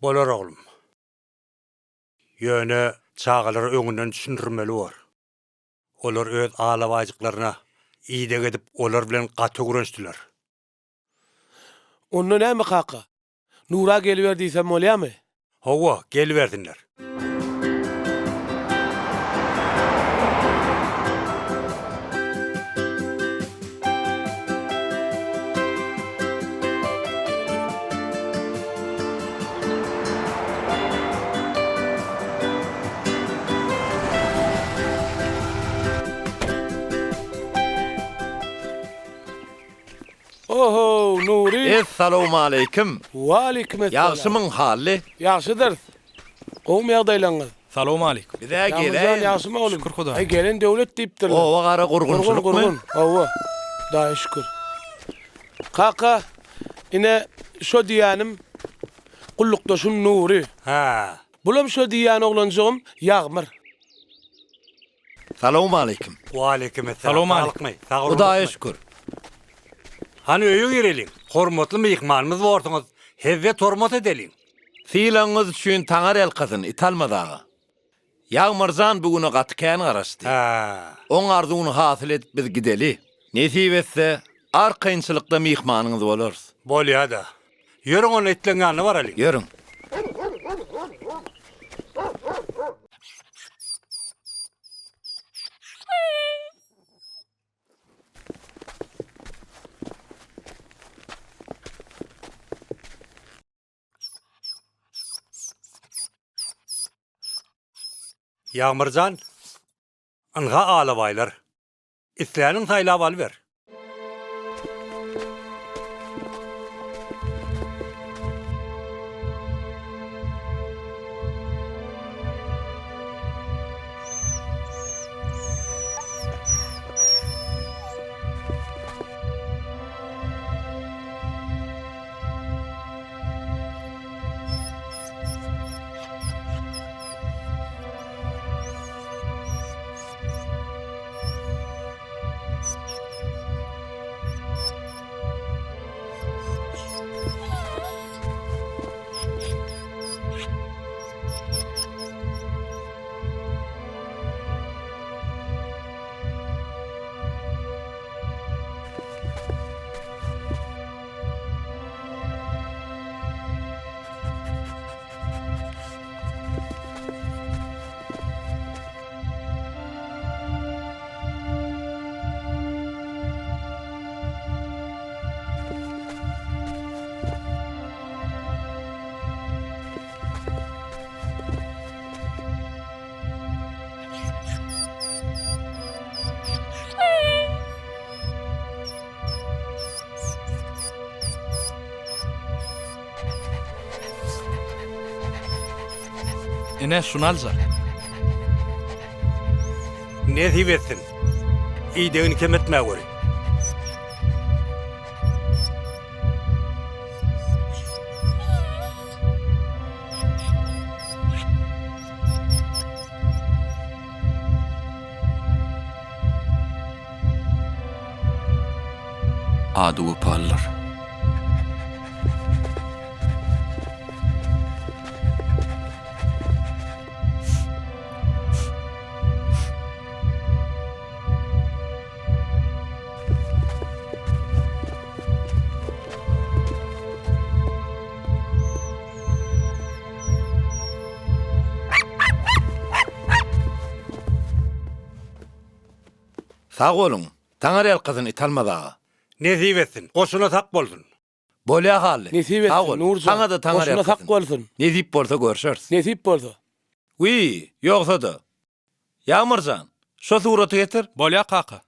Bolar oglum. Ýöne çagalara öňünden düşündirmeli bor. Olar öz alabaýjyklaryna ideg edip olar bilen gaty öwrenişdiler. Onda näme kaka? Nura geliber diýsem bolýamy? Hawa, gelibersinler. Ohow, Nury! Essalawmaleýkim! Waleýkim essalam! Ýagşymyň Hally? Ýagşydyrys. Gowumy ýagdaýlaryňyz? Salowmaleýkim. Biz-ä Ýagmyrjan geläýen. ýagşymy oglum? Şükür Hudaýa. Aý gelen döwlet diýipdirler. Oba gara gurgunçylykmy? Gurgun, gurgun. Hawa. Hudaýa şükür. Kaka, ine, şo diýýänim gullukdaşym Nury. Hä. Bulam şo diýýän oglanjygym Ýagmyr. Salowmaleýkim. Waleýkim essalam. Salowmaleýkim. Saglykmy? Hudaýa şükür. Hany öýe gireliň. Hormatly myhmanymyz borsuňyz. Hezzet-hormat edeliň. Sylagyňyz üçin Taňar ýalkasyn, Italmaz aga. Ýagmyrjan bu güne gaty kän garaşdy. Hä. Oň arzuwyny hasyl edip biz gideli. Nesip etse, arkaýynçylykda myhmanyňyz bolarys. Bolýa-da. Ýörüň onda itleň ýanyna baralyň. Ýörüň. Ýagmyr jan, ynha alabaýlar. Isläniň saýlap alyber. Ine, şuny aljak. Nesip etsin. Idegini kem etmäweri. Ady wepalydyr. Sag boluň. Taňyrýalkasyn Italmaz aga. Nesip etsin. Goşuna sak bolsun. Bolýa Hally. Nesip Sag etsin, bol. Nurjan. Saňa-da Goşuna sak taňyrýalkasyn. bolsun. Nesip bolsa görşeris. Nesip bolsa. Wiý, ýogsa-da. Ýagmyr jan, şo suraty getir. Bolýa kaka.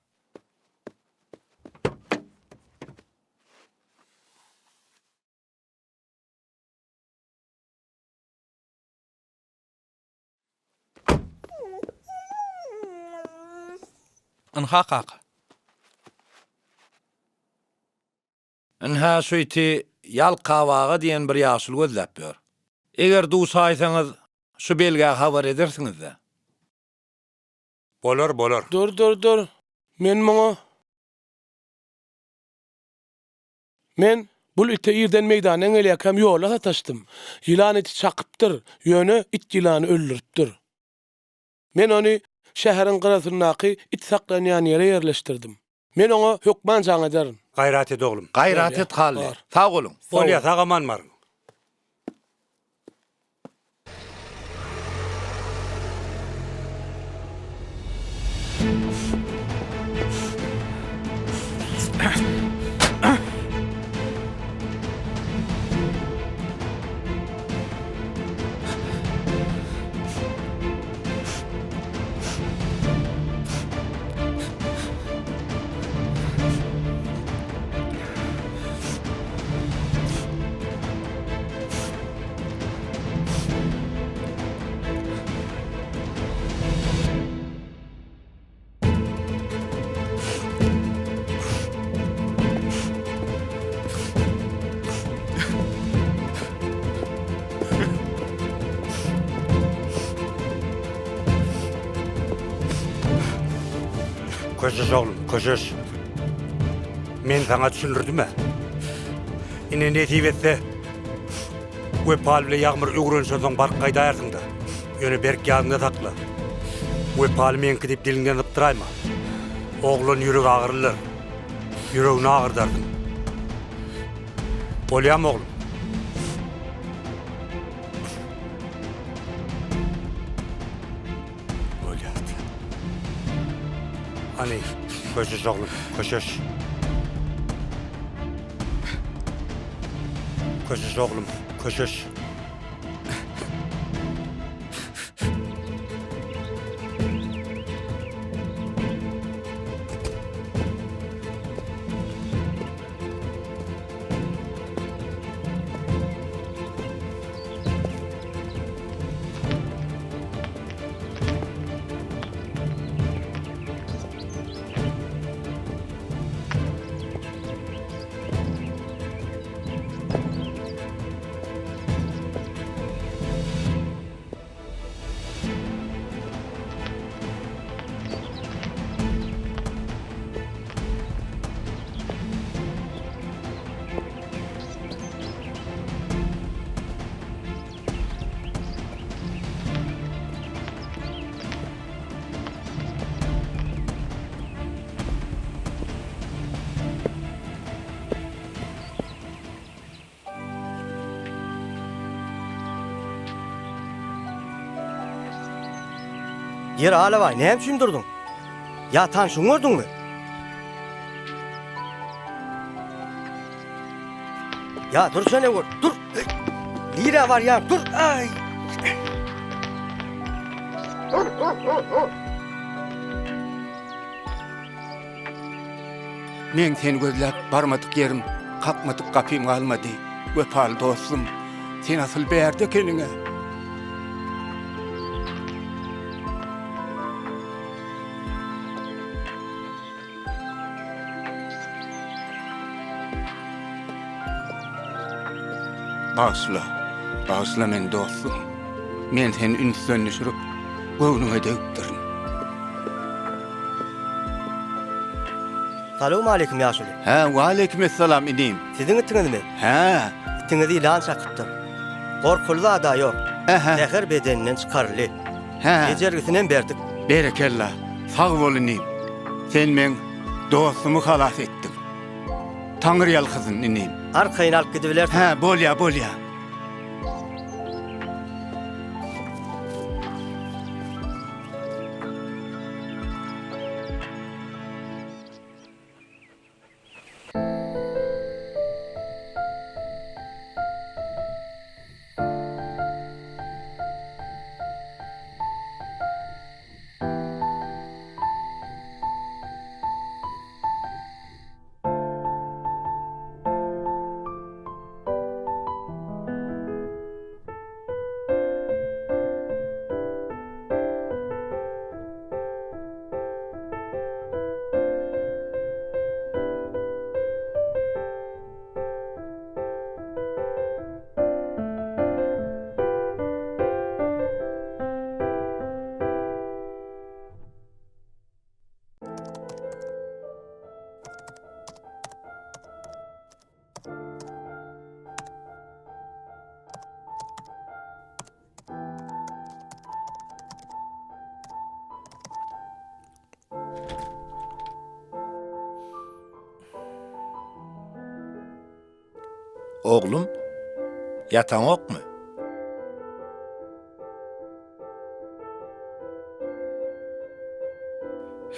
Ynha kaka. Ynha şu iti Ýalkap aga diýen bir ýaşuly gözläp ýör. Eger duşaýsaňyz, şu belgä habar edersiňiz-dä. Bolar, bolar. Dur, dur, dur. Men muňa. Men bul ite irden meýdandan gelýärkäm ýolda sataşdym. Ýylan iti çakypdyr, ýöne it ýylany öldüripdir. Men ony şäheriň gyrasyndaky it saklanýan ýere ýerleşdirdim. Men oňa hökman jaň ederin. Gaýrat et oglum. Gaýrat et Hally. Sag boluň. Bolýa sag-aman baryň. Köşeş oglum, köşeş. Men saňa düşündirdim-ä. Ine nesip etse, Wepaly bile Ýagmyr öwrenişensoň baryp gaýdaýarsyň-da. Ýöne berk ýadyňda sakla. Wepaly meňki diýip diliňden sypdyraýma. Oglan ýüregi agyrylar. Ýüregini agyrdarsyň. Bolýamy oglum? Bolýar. Hany, köşeş oglum, köşeş. Köşeş oglum, köşeş. Ýeri Alabaý, näme üçin durduň? Ýa tanşyňy gördüňmi? Ýa dursana gör, dur! Nirä barýaň, dur! Aý! Meň seni gözläp barmadyk ýerim, kakmadyk gapym galmady, wepaly dostum. Sen asyl bärde ekeniň-ä. Bagyşla, bagyşla meni dostum. Men seni ünsden düşürip, göwnüňe degipdirin. Salowmaleýkim ýaşuly. Hä, waleýkimessalam inim. Siziň itiňizmi? Hä. Itiňizi ýylan çakypdyr. Gorkuly zad-a ýok. Ähä. Zäher bedeninden çykaryldy. Hä. Bejergisinem berdik. Berekella, sag bol inim. Sen meň dostumy halas etdiň. Taňryýalkasyn inim. Arkaýyn alyp gidibilersiň. Hä, bolýa, bolýa. Oglum, ýataňokmy?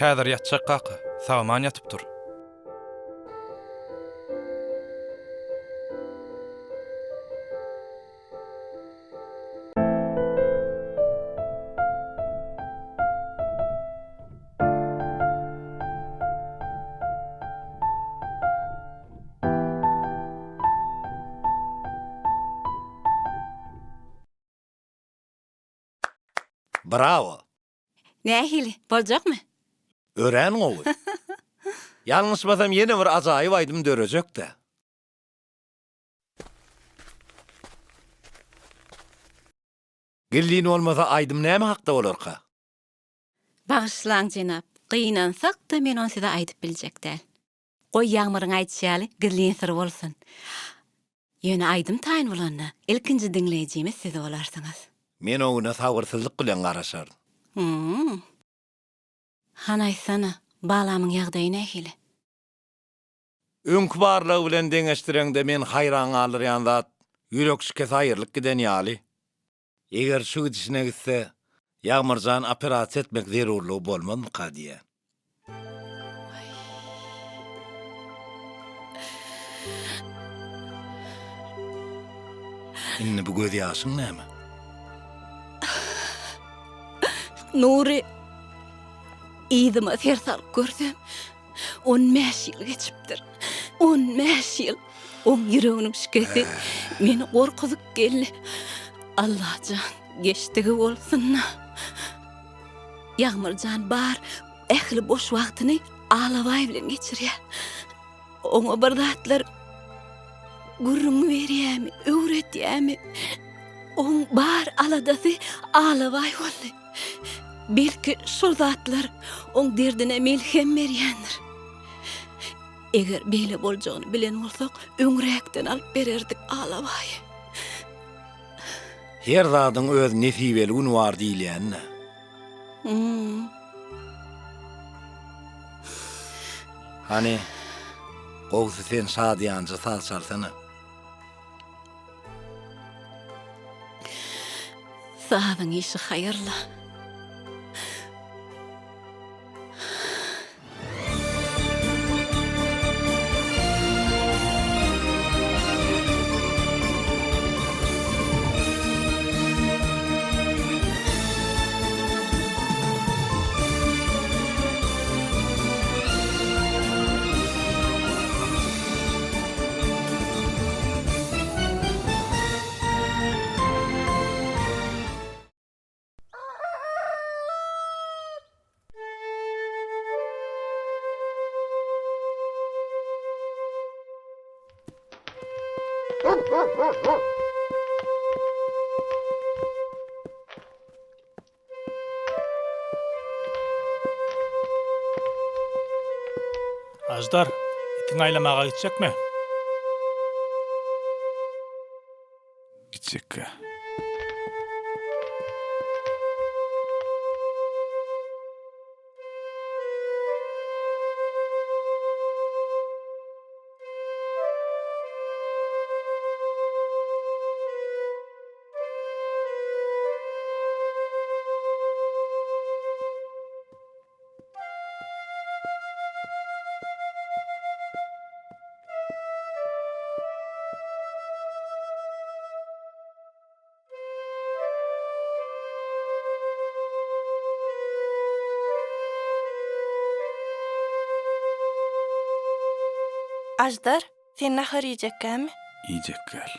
Häzir ýatjak kaka, sag-aman ýatyp dur. Brawo! Nähili, boljakmy? Örän gowy. Ýalňyşmasam ýene bir ajaýyp aýdym dörejek-dä. Gizlin bolmasa aýdym näme hakda bolarka? Bagyşlaň jenap, gynansak-da men ony size aýdyp biljek däl. Goý Ýagmyryň aýdyşy ýaly gizlin syr bolsun. Ýöne aýdym taýyn bolanda ilkinji diňleýjimiz siz bolarsyňyz. Men o güne sabyrsyzlyk bilen garaşaryn. Hum. Hany aýtsana, balamyň ýagdaýy nähili? Öňki barlagy bilen deňeşdireňde meni haýran galdyrýan zat, ýürek şikesi aýrylyp giden ýaly. Eger şu gidişine gitse, Ýagmyrjan operasiýa etmek zerurlygy bolmazmyka diýýän. Indi bu gözýaşyň näme? Nury, yzyma ser salyp görsem, 15 ýyl geçipdir. 15 ýyl. Oň ýüreginiň şikesi meni gorkuzyp geldi. Allajan, geçdigi bolsun-da. Ýagmyrjan bar ähli boş wagtyny Alabaý bilen geçirýär. Oňa bir zatlar gürrüň berýärmi, öwretýärmi? Oň bar aladasy Alabaý boldy. Belki şol zatlar oň derdine melhem berýändir. Eger beýle boljagyny bilen bolsak, öňräkden alyp bererdik Alabaýy. Her zadyň öz nesibeli güni bar diýilýän-dä. Hany, gowusy sen şadyýanja saz çalsana. Sazyň işi haýyrla. Aždar, itiňi aýlamaga gitjekmi? Gitjekkä. Aždar, sen nahar iýjekkämi? Iýjek gel.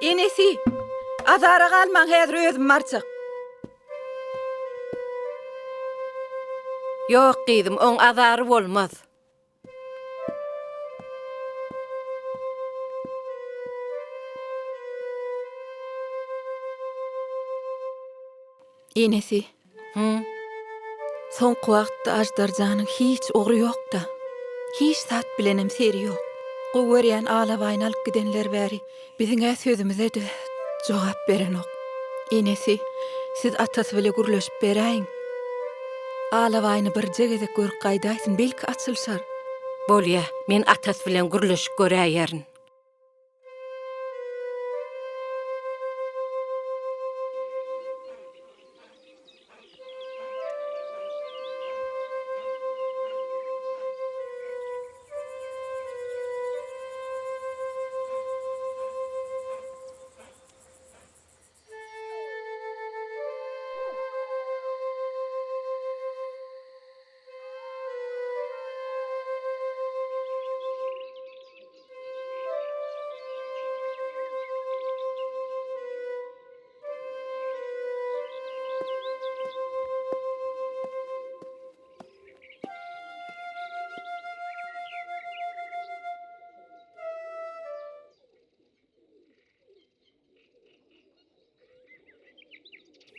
Enesi, azara galmaň häzir özüm barjak. Ýok gyzym, oň azary bolmaz. Enesi. Hı. Soňky wagtda Aždar janyň hiç ugry ýok-da. Hiç zat bilenem seri ýok. Gowy görýän alabaýyny alyp gidenler bäri biziň-ä sözümize-de jogap berenok. Enesi, siz atasy bile gürleşip beräýiň. Alabaýyny birje gezek görüp gaýdaýsyn, belki açylyşar. Bolýa, men atasy bilen gürleşip göräýerin.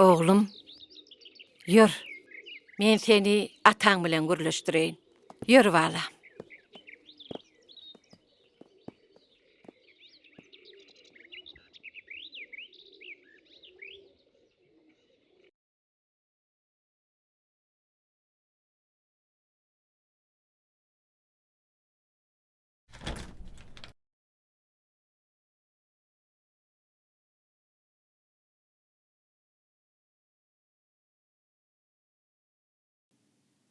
Oglum, ýör, men seni ataň bilen gürleşdireýin. Ýör, balam.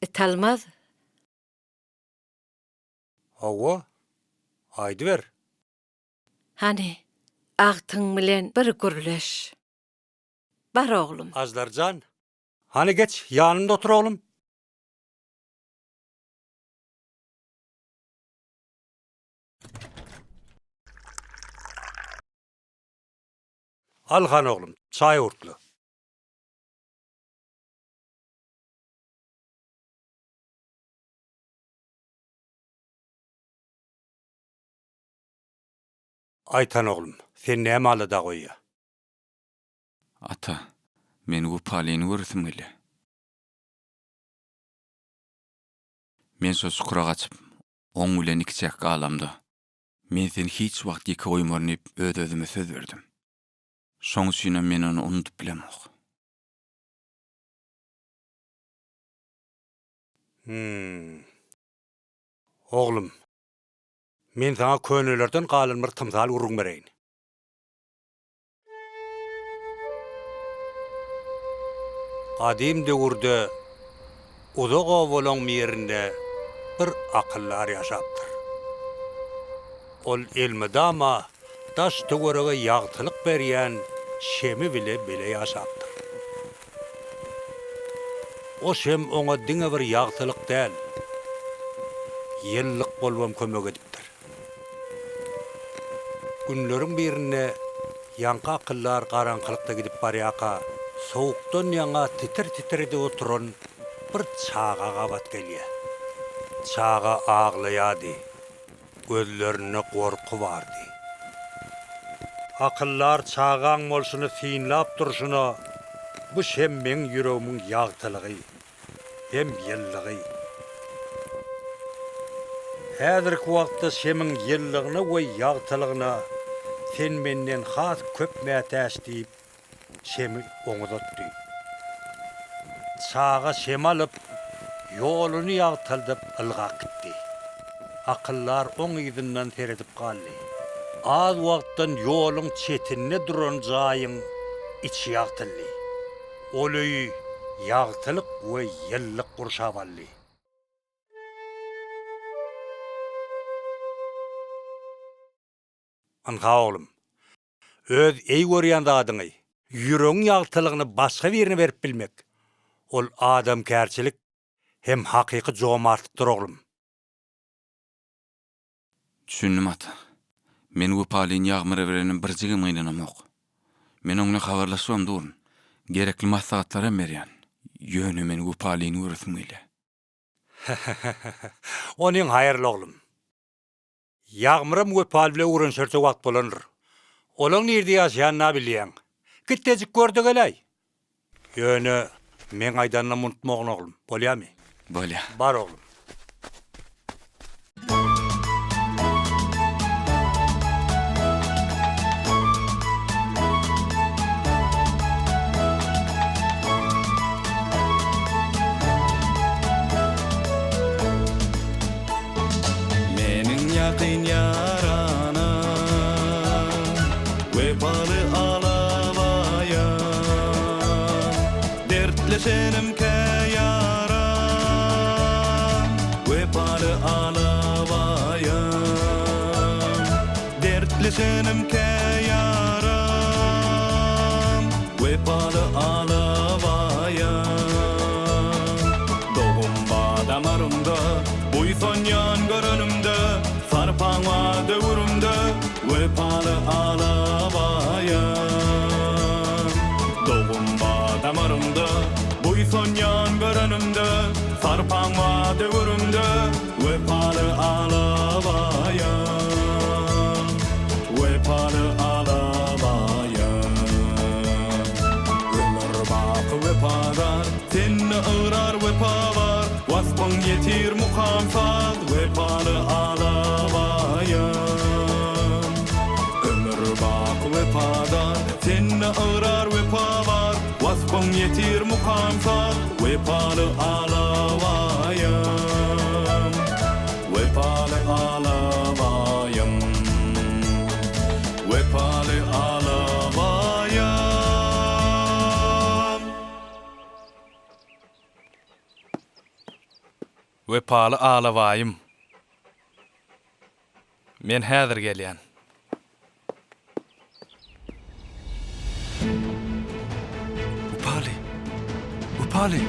Italmaz. Hawa, aýdyber. Hany, agtyň bilen bir gürleş. Bar oglum. Aždar jan, hany geç, ýanymda otur oglum. Al hany oglum, çaý owurtla. Aýt hany oglum, sen näme alada goýýa? Ata, men Wepalyny göresim gelýär. Men şo çukura gaçyp, oň bilen ikiçäk galamda, men seni hiç wagt ýeke goýmaryn diýip öz-özüme söz berdim. Şoň üçinem men ony unudyp bilemok. Hum. Oglum, men saňa könelerden galan bir tymsal gürrüň bereýin. Gadym döwürde uzak obalaň birinde bir akyldar ýaşapdyr. Ol elmydama daş-töwerege ýagtylyk berýän şemi bile bile ýaşapdyr. O şem oňa diňe bir ýagtylyk däl, ýyllyk bolubam kömek edipdir. Günleriň birinde ýaňky akyldar garaňkylykda gidip barýarka, sowukdan ýaňa titir-titir edip oturan bir çaga gabat gelýär. Çaga aglaýardy. Gözlerinde gorky bardy. Akyldar çagaň bolşuny synlap durşuna, Bu şem meň ýüregimiň ýagtylygy hem ýyllygy. Häzirki wagtda şemiň ýyllygyna we ýagtylygyna sen menden has köp mätäç diýip, şemi oňa uzatdy. Çaga şemi alyp, ýoluny ýagtyldyp ylgap gitdi. Akyldar oň yzyndan seredip galdy. Az wagtdan ýoluň çetinde duran jaýyň içi ýagtyldy. Ol öýi ýagtylyk we ýyllyk gurşap aldy. Ynha, oglum, Öz eý görýän zadyňy, ýüregiň ýagtylygyny başga birine berip bilmek, ol adamkärçilik hem hakyky jomartlykdyr, oglum. Düşündim, ata. Men Wepalyny Ýagmyra berenime birjigem gynanamok. Men oň bilen habarlaşybam durun. Gerekli maslahatlaram berýän. Ýöne men Wepalyny göresim gelýär. Onyň haýyrly, oglum. Ýagmyram Wepaly bile öwrenişerçe wagt bolandyr. Olaň nirde ýaşaýanyny-a bilýäň. Git-dejik gör-de geläý. Ýöne. Meň aýdanlarymy unutmagyn oglum, bolýamy? Bolýa. Bar oglum. Meniň ýakyn ýaranym, Wepaly alabaýam, Dertleşenim kä ýaram, Wepaly alabaýam, Dertleşenim kä ýaram, Wepaly alabaýam. Dogum ba damarymda, Buýsanýan görenimde, Sarpaň bar döwrümde, Wepaly alabaýam. Dogum ba damarymda, Buýsanýan görenimde, Sarpaň bar döwrümde, Wepaly alabaýam. Wepaly alabaýam. Ömür baky wepadar, Sende ygrar wepa bar, Waspyň ýetir mukam saz, Wepaly alabaýam. Ömür baky wepadar, Sende ygrar wepa bar, Waspyň ýetir mukam saz, Wepaly alabaýam. Wepaly alabaýam. Wepaly alabaýam. Wepaly alabaýym. Men häzir gelýän. Wepaly! Wepaly!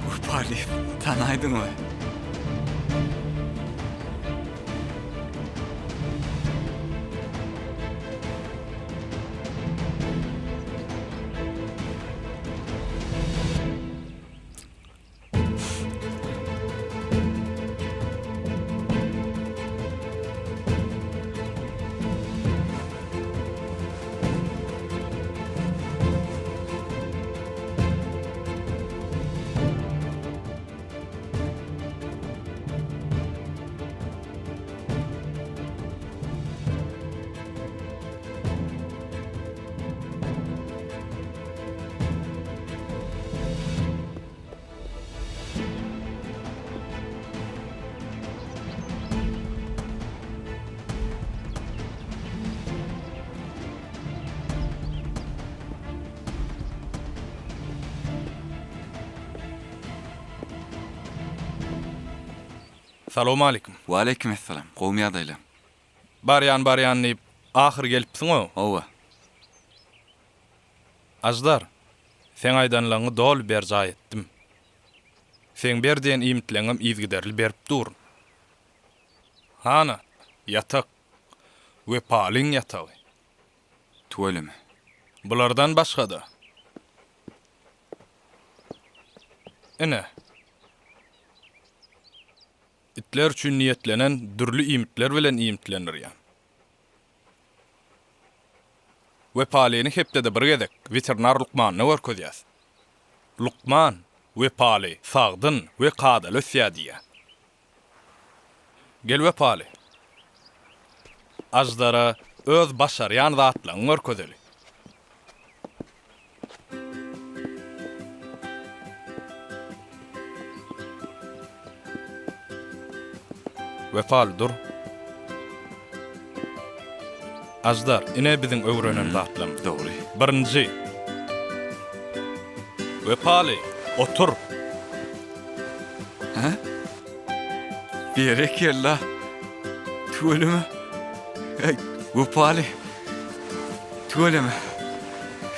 Wepaly, tanaýdyňmy? Salowmalikim. Waleýkim essalam. Gowumy ýagdaýlaň? Barýan barýan diýip, ahyr gelipsiň-ow. Hawa. Aždar, seň aýdanlaňňy doly berjaý etdim. Seň ber diýen iýmitleňňem yzgiderli berip durun. Hana, ýatak. Wepalyň ýatagy. Tüweleme. Bulardan başga-da. Ine. Itler üçin niýetlenen dürli iýmitler bilen iýmitlendirýän. Wepalyny hepdede bir gezek weterinar lukmanyna görkezýäs. Lukman, Wepaly sagdyn we kadaly ösýär diýýär. Gel Wepaly. Aždara öz başarýan zatlaňy görkezeli. Wepaly dur. Aždar, ine biziň öwrenen zatlarymyz. Dogry. Birinji. Wepaly, otur. Hä? Berekella. Tüweleme. Eý, Wepaly. Tüweleme.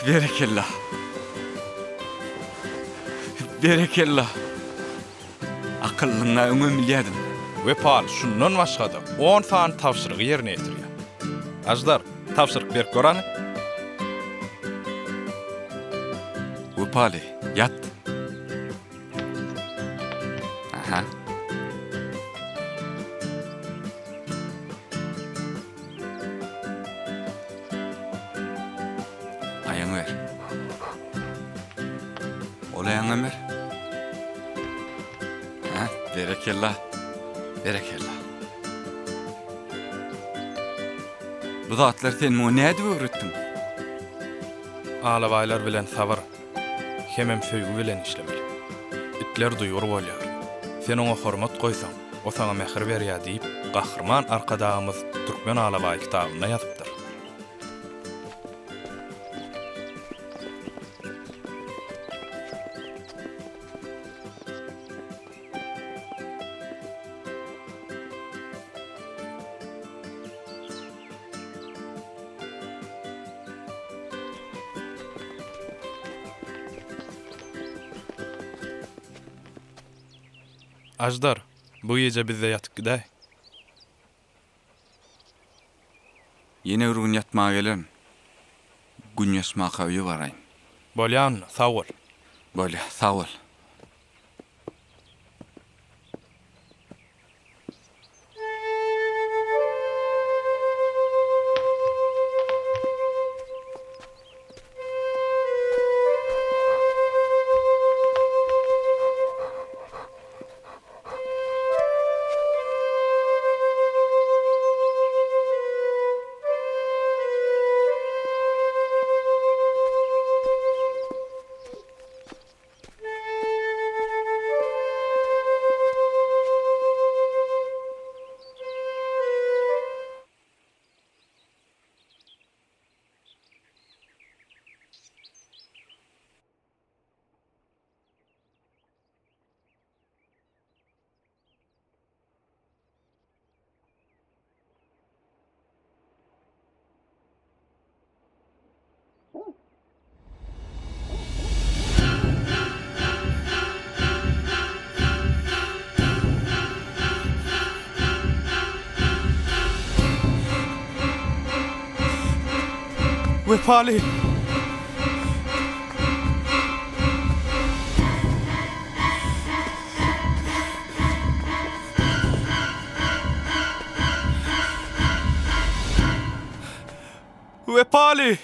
Berekella. Berekella. Akyllyňa öňem bilýärdim. Wepaly şundan başga-da on sany tabşyrygy ýerine ýetirýär. Aždar, tabşyryk berip gör hany. Wepaly, ýat. Aha. Aýaňy ber. Ol aýaňam ber. Hä, berekella. Berekella. Bu zatlary sen muňa nädip öwretdiň? Alabaýlar bilen sabyr hemem söýgi bilen işlemeli. Itler duýgur bolýar. Sen oňa hormat goýsaň, o saňa mähir berýär diýip, Gahryman Arkadagymyz Türkmen alabaýy kitabynda ýazypdyr. Aždar, bu gije bizde ýatyp gidäý. Ýene bir gün ýatmaga gelerin. Gün ýaşmaka öýe baraýyn. Bolýa onda, sag bol. Bolýa, sag bol. Wepaly! Wepaly!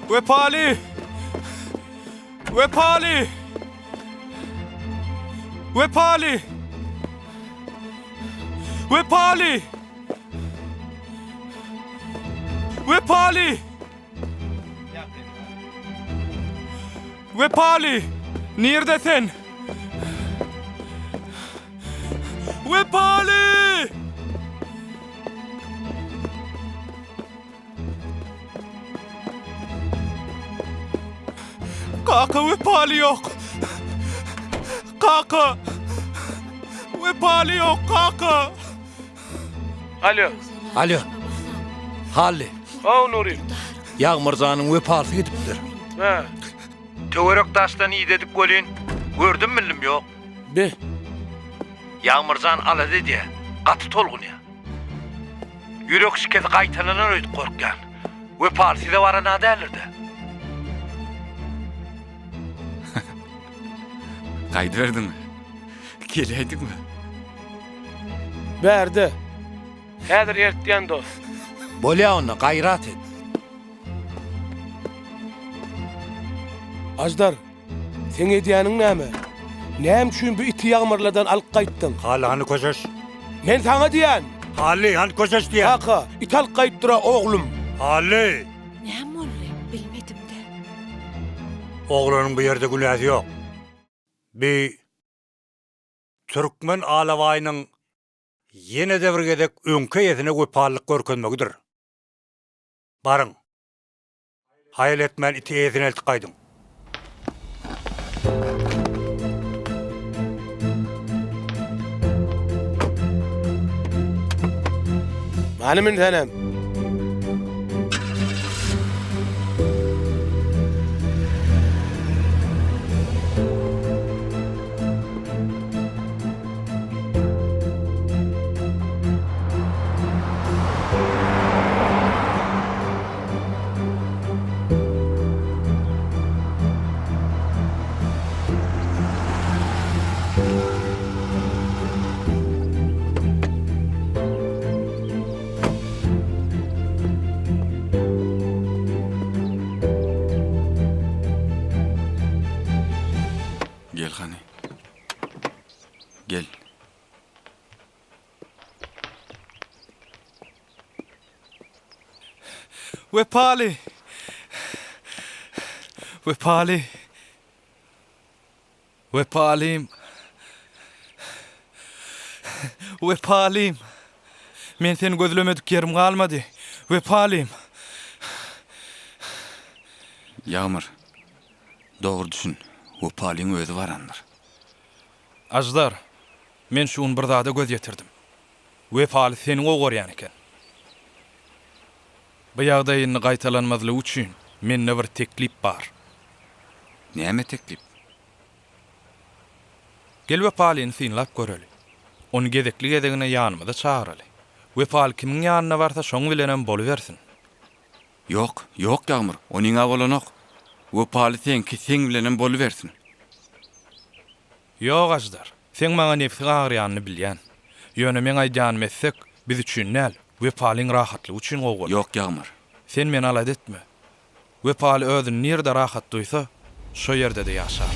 Wepaly! Wepaly! Wepaly! Wepaly! Wepaly! Wepaly! Nirde sen? Wepaly! Kaka wepaly ýok. Kaka! Wepaly ýok, kaka! Alo. Alo. Hally. Haw, Nury. Ýagmyr janyň wepalysy gidipdir. Hä. Töwerek daşdan idedip welin, gördüm bildim ýok. Be. Ýagmyr jan alada edýär, gaty tolgunýar. Ýürek şikesi gaýtalanar öýdüp gorkýan. Wepaly size baran-a däldir-dä? Gaýdyberdiňmi? Geläýdiňmi? Bärde. Häzir ertýän dost. Bolýa onda, gaýrat et. Aždar, seň edýäniň näme? Näme üçin bu iti ýagmyrlardan alyp gaýtdyň? Hally, hany köşeş. Men saňa diýýän! Hally, hany köşeş diýýän! Kaka, it alyp gaýypdyr-a oglum. Hally! Näme boldy, bilmedim-dä. Oglanyň bu ýerde günäsi ýok. Bi türkmen alabaýynyň ýene-de bir gezek öňki eýesine wepalylyk görkezmegidir. Baryň, haýal etmän iti eýesine eltip gaýdyň. Many münsenem. Gel. Wepaly! Wepaly! Wepalym! Wepalym! Men seni gözlemedik ýerim galmady. Wepalym! Ýagmyr, dogry düşün, Wepalyň özi barandyr. Aždar, men şu gün bir zada göz ýetirdim. Wepaly seni gowy görýän eken. Bu ýagdaý indi gaýtalanmazlygy üçin mende bir teklip bar. Näme teklip? Gel Wepalyny synlap göreli. Ony gezekli-gezegine ýanymyza çagyraly. Wepaly kimiň ýanyna barsa şoň bilenem bolubersin. Ýok, ýok Ýagmyr, onyň-a bolanok. Wepaly seňki, seň bilenem bolubersin. Ýok Aždar, seň maňa nebsiň agyrýanyny bilýän. Ýöne meň aýdýanymy etsek, biz üçin däl, Wepalyň rahatlygy üçin gowy bolar. Ýok Ýagmyr. Sen meni alada etme. Wepaly özüni nirede rahat duýsa, şo ýerde-de ýaşar.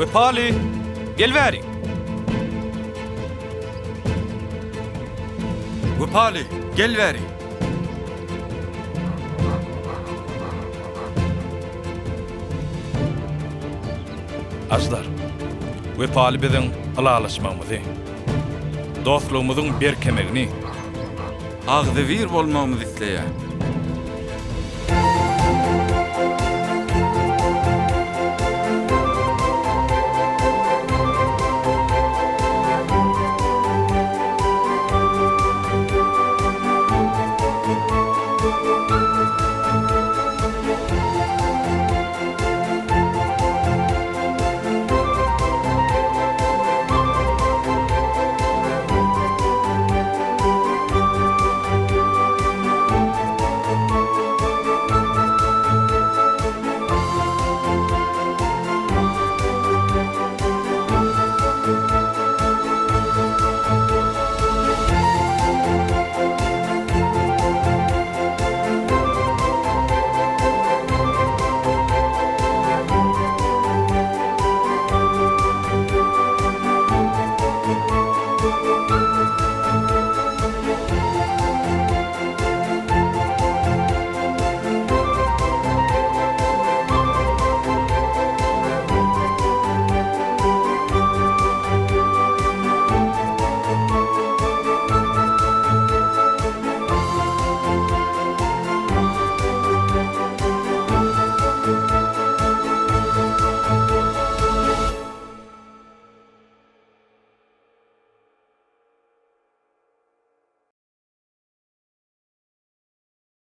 Wepaly, gel bäri! Wepaly, gel bäri! Aždar, Wepaly biziň ylalaşmagymyzy, dostlugymyzyň berkemegini, agzybir bolmagymyzy isleýär.